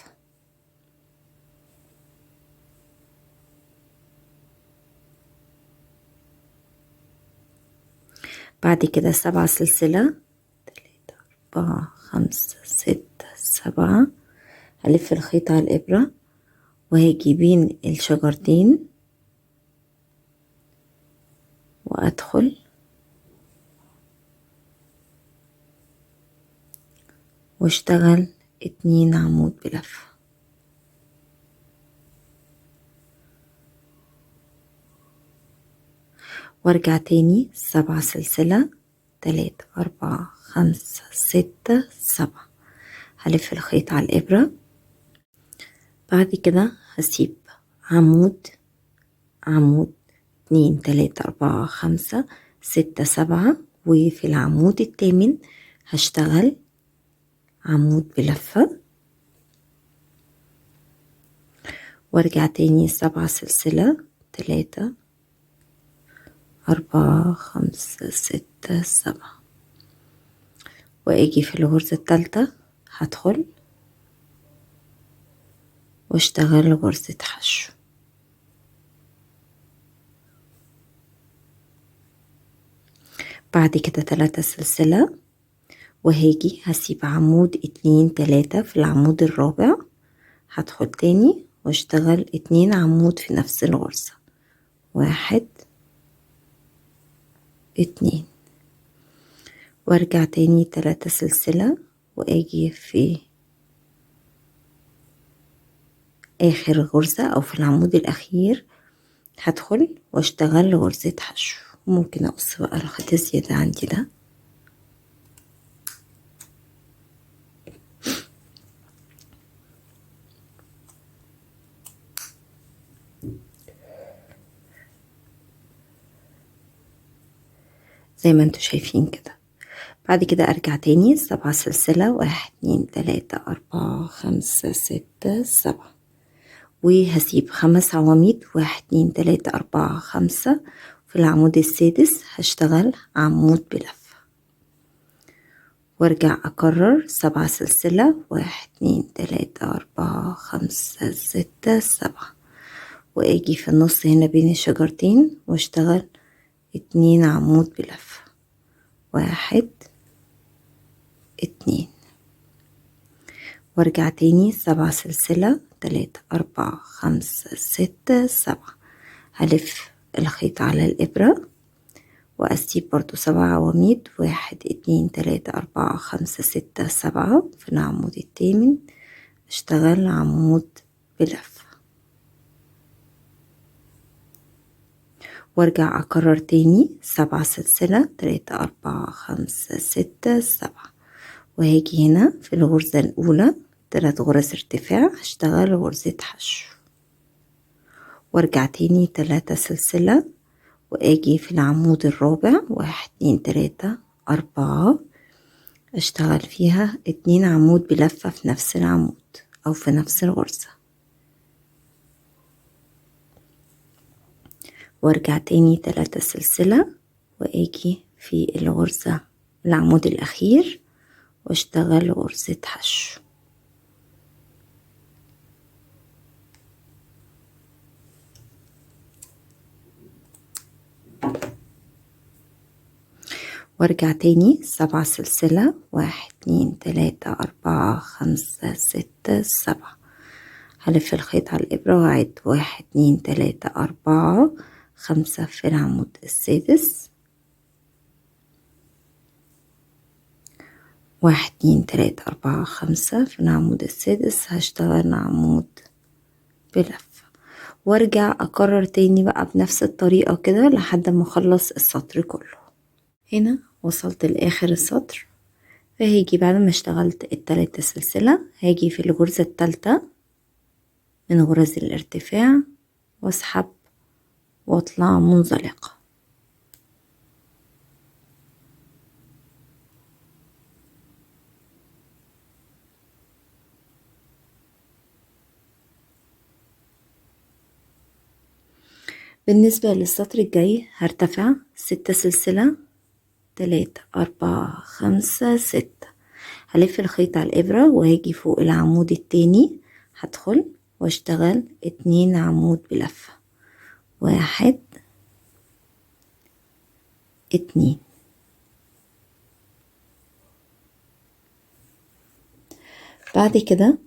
بعد كده 7 سلسلة، 3 4 5 6 7، هلف الخيط على الإبرة وهاجي بين الشجرتين وأدخل واشتغل 2 عمود بلفة. وارجع تاني 7 سلسلة، 3 4 5 6 7، هلف الخيط على الإبرة. بعد كده هسيب عمود عمود 2 3 4 5 6 7، وفي العمود الثامن هشتغل عمود بلفة. وارجع تاني 7 سلسلة، 3 4 5 6 7، واجي في الغرزة التالتة هدخل واشتغل غرزة حشو. بعد كده 3 سلسلة، وهاجي هسيب عمود 2 3 في العمود الرابع، هدخل تاني واشتغل 2 عمود في نفس الغرزة، 1 2، وارجع تاني 3 سلسلة، واجي في اخر غرزة او في العمود الاخير هدخل واشتغل غرزة حشو. ممكن اقص بقى الخيط الزيادة عندي ده. زي ما انتوا شايفين كده. بعد كده ارجع تاني 7 سلسلة، 1 2 3 4 5 6 7، وهسيب 5 عواميد، 1 2 3 4 5. في العمود السادس هشتغل عمود بلفة، وارجع اكرر 7 سلسلة، 1 2 3 4 5 6 7، واجي في النص هنا بين الشجرتين واشتغل 2 عمود بلفة، 1 2، وارجع تاني 7 سلسلة، 3 4 5 6 7. هلف الخيط على الإبرة وأسيب برضو 7 عواميد، 1 2 3 4 5 6 7. في العمود الثامن اشتغل عمود بلفة، وارجع اكرر تاني 7 سلسلة، 3 4 5 6 7، وهاجي هنا في الغرزة الأولى 3 غرز ارتفاع هشتغل غرزة حشو، وارجع تاني 3 سلسلة، واجي في العمود الرابع 1 2 3 4 اشتغل فيها 2 عمود بلفة في نفس العمود او في نفس الغرزة، وارجع تاني 3 سلسلة، واجي في الغرزة العمود الاخير واشتغل غرزة حشو. وارجع تاني 7 سلسلة، 1 2 3 4 5 6 7. هلف الخيط على الإبرة وأعد 1 2 3 4 5 في العمود السادس، 1 2 3 4 5 في العمود السادس هشتغل عمود بلفة، وارجع اكرر تاني بقى بنفس الطريقة كده لحد ما اخلص السطر كله. هنا وصلت لاخر السطر، فهاجي بعد ما اشتغلت التلاتة سلسلة هاجي في الغرزة التالتة من غرز الارتفاع واسحب واطلع منزلقة. بالنسبة للسطر الجاي هرتفع 6 سلسلة، 3 4 5 6، هلف الخيط على الإبرة وهاجي فوق العمود التاني هدخل واشتغل 2 عمود بلفة، 1 2. بعد كده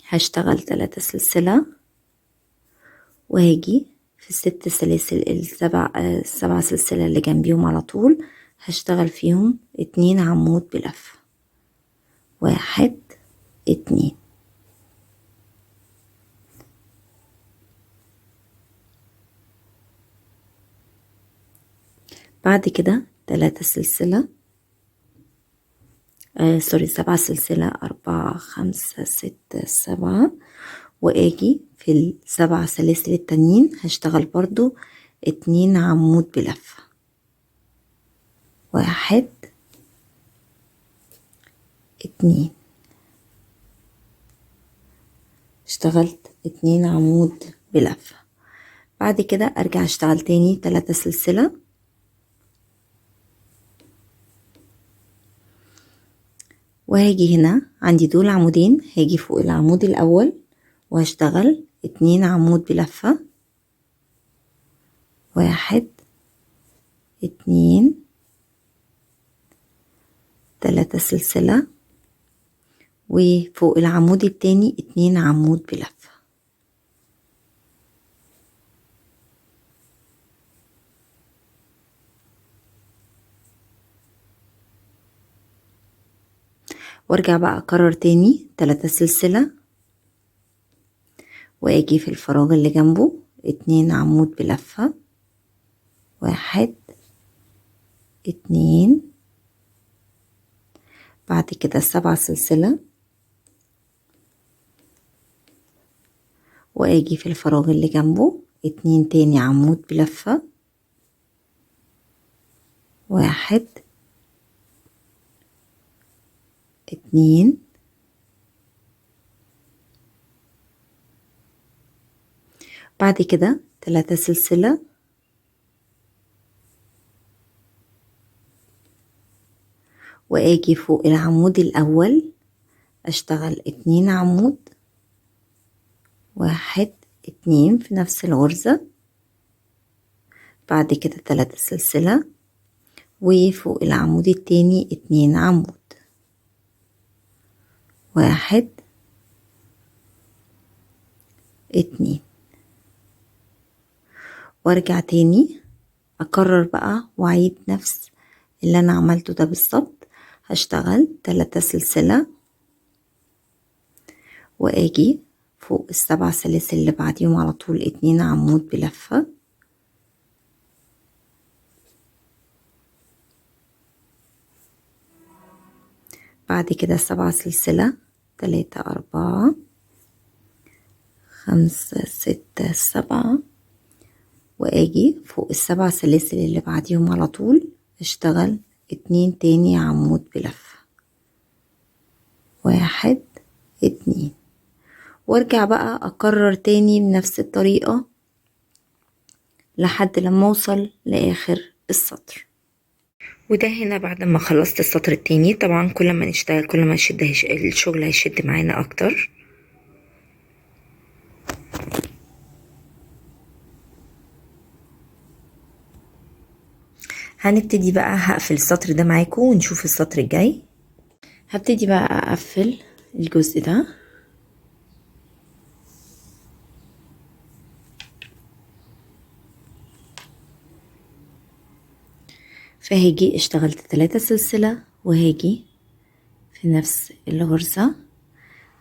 هشتغل 3 سلسلة وهاجي في الست سلاسل السبع سلسلة اللي جنبيهم على طول هشتغل فيهم 2 عمود بلفة، 1 2. بعد كده 3 سلسلة، سوري 7 سلسلة، 4 5 6 7، واجي في ال7 سلاسل التانيين هشتغل برضو 2 عمود بلفة، 1 2. اشتغلت 2 عمود بلفة. بعد كده ارجع اشتغل تاني 3 سلسلة، وهاجي هنا عندي دول عمودين، هاجي فوق العمود الاول وهشتغل 2 عمود بلفة، 1 2 3 سلسلة، وفوق العمود التاني 2 عمود بلفة. وارجع بقى اكرر تاني 3 سلسلة، واجي في الفراغ اللي جنبه 2 عمود بلفة، 1 2. بعد كده 7 سلسلة، واجي في الفراغ اللي جنبه 2 تاني عمود بلفة، 1 2. بعد كده 3 سلسلة، واجي فوق العمود الاول اشتغل 2 عمود، 1 2 في نفس الغرزة. بعد كده 3 سلسلة، وفوق العمود التاني 2 عمود، 1 2. وارجع تاني اكرر بقى واعيد نفس اللي انا عملته ده بالظبط. هشتغل 3 سلسلة، واجي فوق ال7 سلاسل اللي بعديهم على طول 2 عمود بلفة، بعد كده 7 سلسلة، 3 4 5 6 7، واجي فوق ال7 سلاسل اللي بعديهم على طول اشتغل 2 تاني عمود بلفة، 1 2. وارجع بقى اكرر تاني بنفس الطريقة لحد لما اوصل لاخر السطر. وده هنا بعد ما خلصت السطر التاني. طبعا كل ما نشتغل كل ما الشغل هيشد معانا اكتر. هنبتدي بقى، هقفل السطر ده معاكم ونشوف السطر الجاي. هبتدي بقى اقفل الجزء ده. فهاجي اشتغلت 3 سلسلة، وهاجي في نفس الغرزة،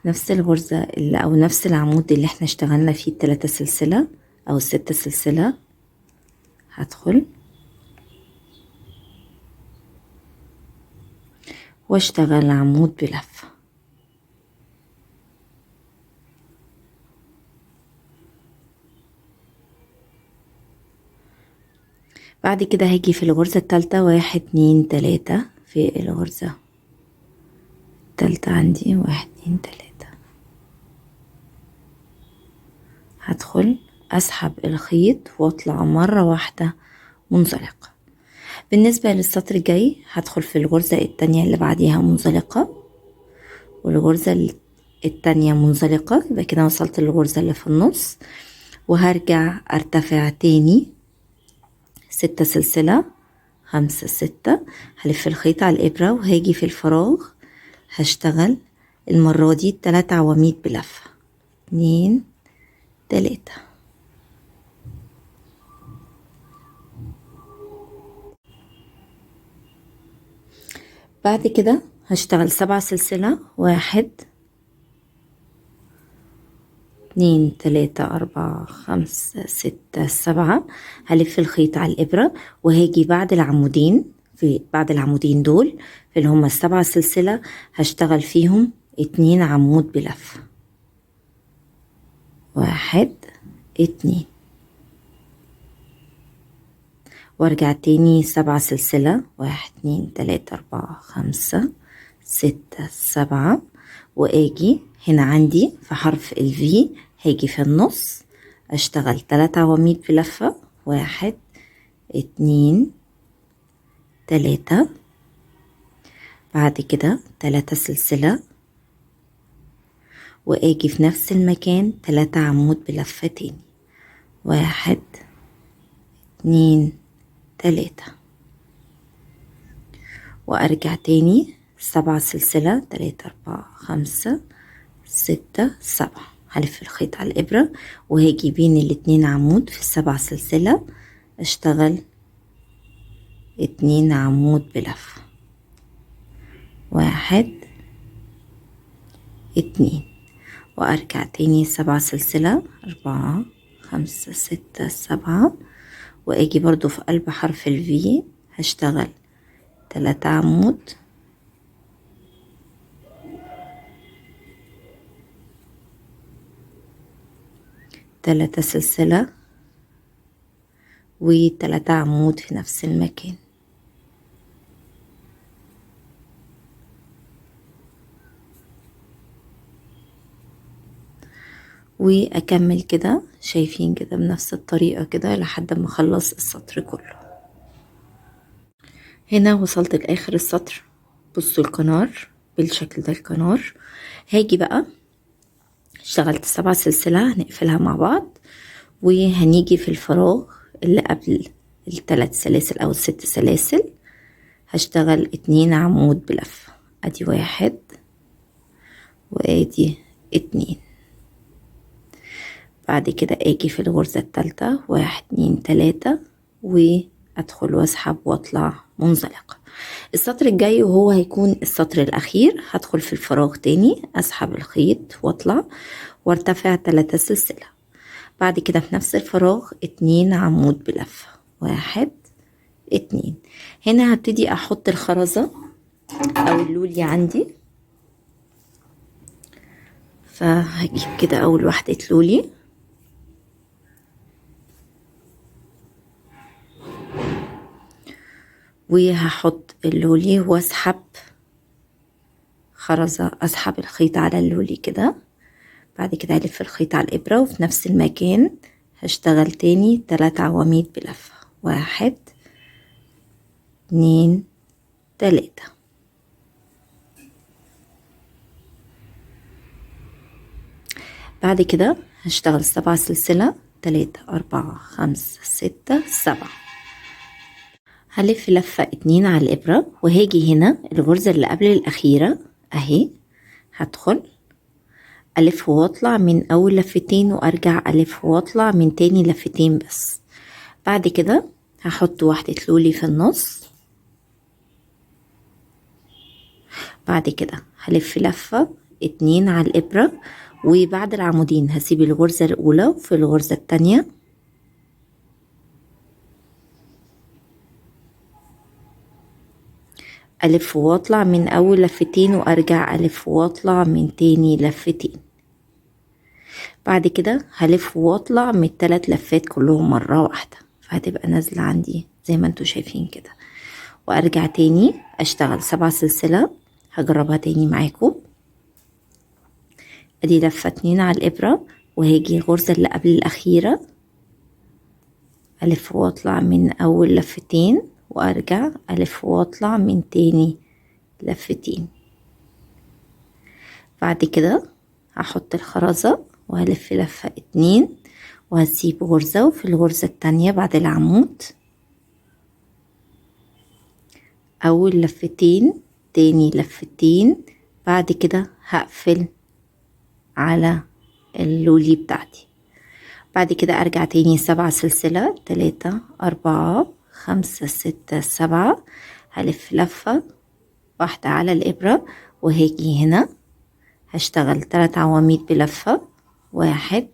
نفس الغرزة اللي او نفس العمود اللي احنا اشتغلنا فيه 3 سلسلة او 6 سلسلة، هدخل واشتغل عمود بلفة. بعد كده هاجي في الغرزة التالتة، 1 2 3، في الغرزة التالتة عندي 1 2 3، هدخل اسحب الخيط واطلع مرة واحدة منزلقة. بالنسبة للسطر الجاي هدخل في الغرزة التانية اللي بعديها منزلقة، والغرزة التانية منزلقة، يبقى كده وصلت للغرزة اللي في النص. وهرجع ارتفع تاني 6 سلسلة، 5 6، هلف الخيط على الإبرة وهاجي في الفراغ هشتغل المرة دي 3 عواميد بلفة، 2 3. بعد كده هشتغل 7 سلسلة، 1 2 3 4 5 6 7، هلف الخيط على الإبرة وهاجي بعد العمودين، في بعد العمودين دول في اللي هما 7 سلسلة هشتغل فيهم 2 عمود بلفة، 1 2، وارجع تاني 7 سلسلة، 1 2 3 4 5 6 7، واجي هنا عندي في حرف الفي هاجي في النص اشتغل 3 عواميد بلفة، 1 2 3، بعد كده 3 سلسلة، واجي في نفس المكان 3 عمود بلفة تاني، 1 2 3، وارجع تاني 7 سلسلة، 3 4 5 6 7، هلف الخيط على الإبرة وهاجي بين الاتنين عمود في 7 سلسلة اشتغل 2 عمود بلفة، 1 2، وارجع تاني 7 سلسلة، 4 5 6 7، واجي برضو في قلب حرف الفي هشتغل 3 عمود، 3 سلسلة، و3 عمود في نفس المكان. واكمل كده شايفين كده بنفس الطريقة كده لحد ما اخلص السطر كله. هنا وصلت لآخر السطر. بصوا الكنار بالشكل ده الكنار. هاجي بقى اشتغلت 7 سلسلة هنقفلها مع بعض، وهنيجي في الفراغ اللي قبل الثلاث سلاسل او الست سلاسل هشتغل 2 عمود بلفة. ادي 1 وادي 2. بعد كده اجي في الغرزة التالتة 1 2 3 وادخل واسحب واطلع منزلقة. السطر الجاي وهو هيكون السطر الاخير هدخل في الفراغ تاني، اسحب الخيط واطلع وارتفع 3 سلسلة. بعد كده في نفس الفراغ 2 عمود بلفة، 1 2. هنا هبتدي احط الخرزة او اللولي عندي، فهجيب كده اول واحدة لولي وهحط اللولي واسحب خرزة، اسحب الخيط على اللولي كده. بعد كده هلف الخيط على الابرة، وفي نفس المكان هشتغل تاني 3 عواميد بلفة، 1 2 3. بعد كده هشتغل 7 سلسلة، 3 4 5 6 7. هلف لفة 2 على الإبرة، وهاجي هنا الغرزة اللي قبل الأخيرة أهي، هدخل ألف وأطلع من أول لفتين، وأرجع ألف وأطلع من تاني لفتين بس. بعد كده هحط واحدة لولي في النص. بعد كده هلف لفة 2 على الإبرة، وبعد العمودين هسيب الغرزة الأولى وفي الغرزة التانية ألف وأطلع من أول لفتين، وأرجع ألف وأطلع من تاني لفتين. بعد كده هلف وأطلع من التلات لفات كلهم مرة واحدة، فهتبقى نازلة عندي زي ما انتوا شايفين كده. وأرجع تاني أشتغل 7 سلسلة، هجربها تاني معاكم. ادي لفة 2 على الإبرة، وهاجي الغرزة اللي قبل الأخيرة ألف وأطلع من أول لفتين، وأرجع ألف وأطلع من تاني لفتين. بعد كده هحط الخرزة وهلف لفة 2، وهسيب غرزة، وفي الغرزة التانية بعد العمود أول لفتين تاني لفتين. بعد كده هقفل على اللولي بتاعتي. بعد كده أرجع تاني 7 سلسلة، 3 4 5 6 7. هلف لفة واحدة على الإبرة، وهاجي هنا هشتغل 3 عواميد بلفة، 1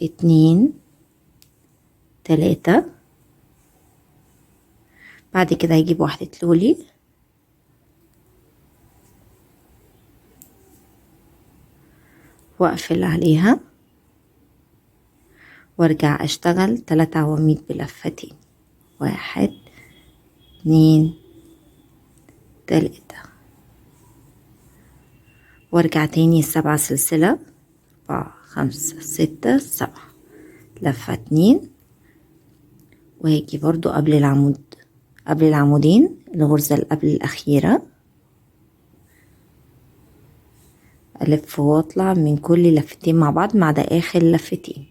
2 3. بعد كده هجيب واحدة لولي واقفل عليها، وارجع اشتغل 3 عواميد بلفتين، 1 2 3. وارجع تاني 7 سلسلة، 4 5 6 7، لفة 2، وهاجي برضو قبل العمود، قبل العمودين الغرزة اللي قبل الأخيرة ألف وأطلع من كل لفتين مع بعض ما عدا آخر لفتين.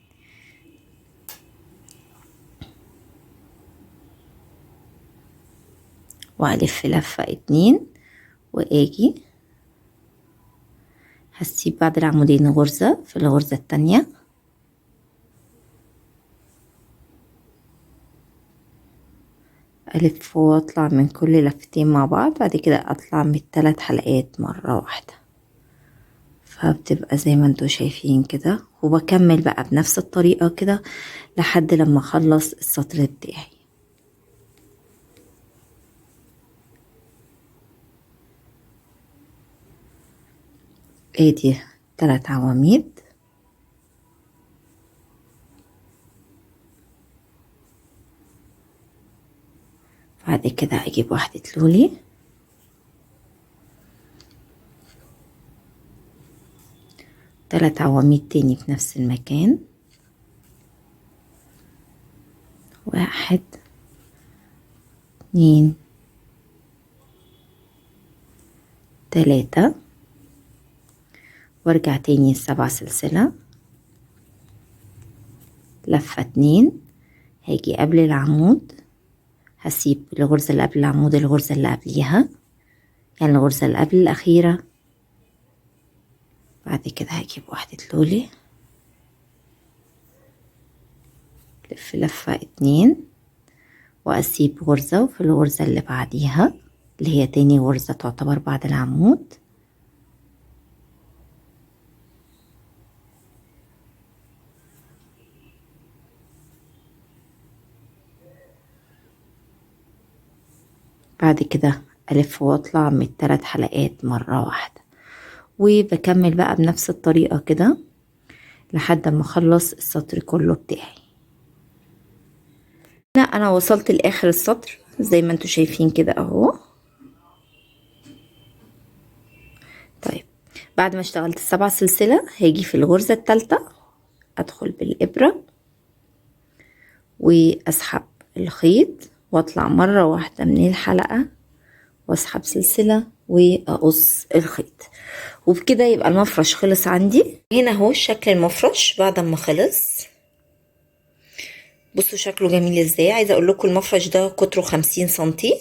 وألف لفة 2، وآجي هسيب بعد العمودين غرزة في الغرزة التانية، ألف وأطلع من كل لفتين مع بعض. بعد كده أطلع من التلات حلقات مرة واحدة، فبتبقى زي ما انتوا شايفين كده. وبكمل بقى بنفس الطريقة كده لحد لما اخلص السطر بتاعي. ادي 3 عواميد، بعد كده اجيب واحدة لولي 3 عواميد تاني في نفس المكان، 1 2 3، وارجع تاني 7 سلسلة، لفة 2. هاجي قبل العمود هسيب الغرزة اللي قبل العمود الغرزة اللي قبليها، يعني الغرزة اللي قبل الأخيرة. بعد كده هجيب واحدة لولي، لف لفة 2، وأسيب غرزة، وفي الغرزة اللي بعديها اللي هي تاني غرزة تعتبر بعد العمود بعد كده ألف وأطلع من التلات حلقات مرة واحدة. وبكمل بقى بنفس الطريقة كده لحد ما أخلص السطر كله بتاعي. هنا أنا وصلت لآخر السطر زي ما انتوا شايفين كده أهو. طيب بعد ما اشتغلت 7 سلسلة هاجي في الغرزة التالتة أدخل بالإبرة وأسحب الخيط واطلع مرة واحدة من الحلقة واسحب سلسلة واقص الخيط، وبكده يبقى المفرش خلص عندي. هنا اهو شكل المفرش بعد ما خلص، بصوا شكله جميل ازاي. عايزة اقول لكم المفرش ده قطره 50 سنتي،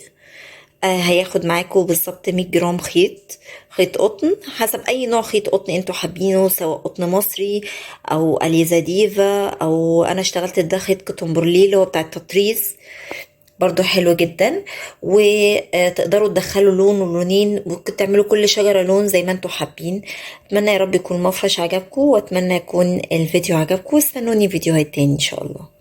هياخد معاكم بالظبط 100 جرام خيط قطن، حسب اي نوع خيط قطن انتوا حابينه، سواء قطن مصري او اليزا ديفا، او انا اشتغلت ده خيط كوتون بورليه اللي هو بتاع التطريز، برضو حلو جدا. وتقدروا تدخلوا لون ولونين، ممكن تعملوا كل شجرة لون زي ما انتوا حابين. اتمنى يا رب يكون المفرش عجبكم، واتمنى يكون الفيديو عجبكم، واستنوني فيديوهات تاني ان شاء الله.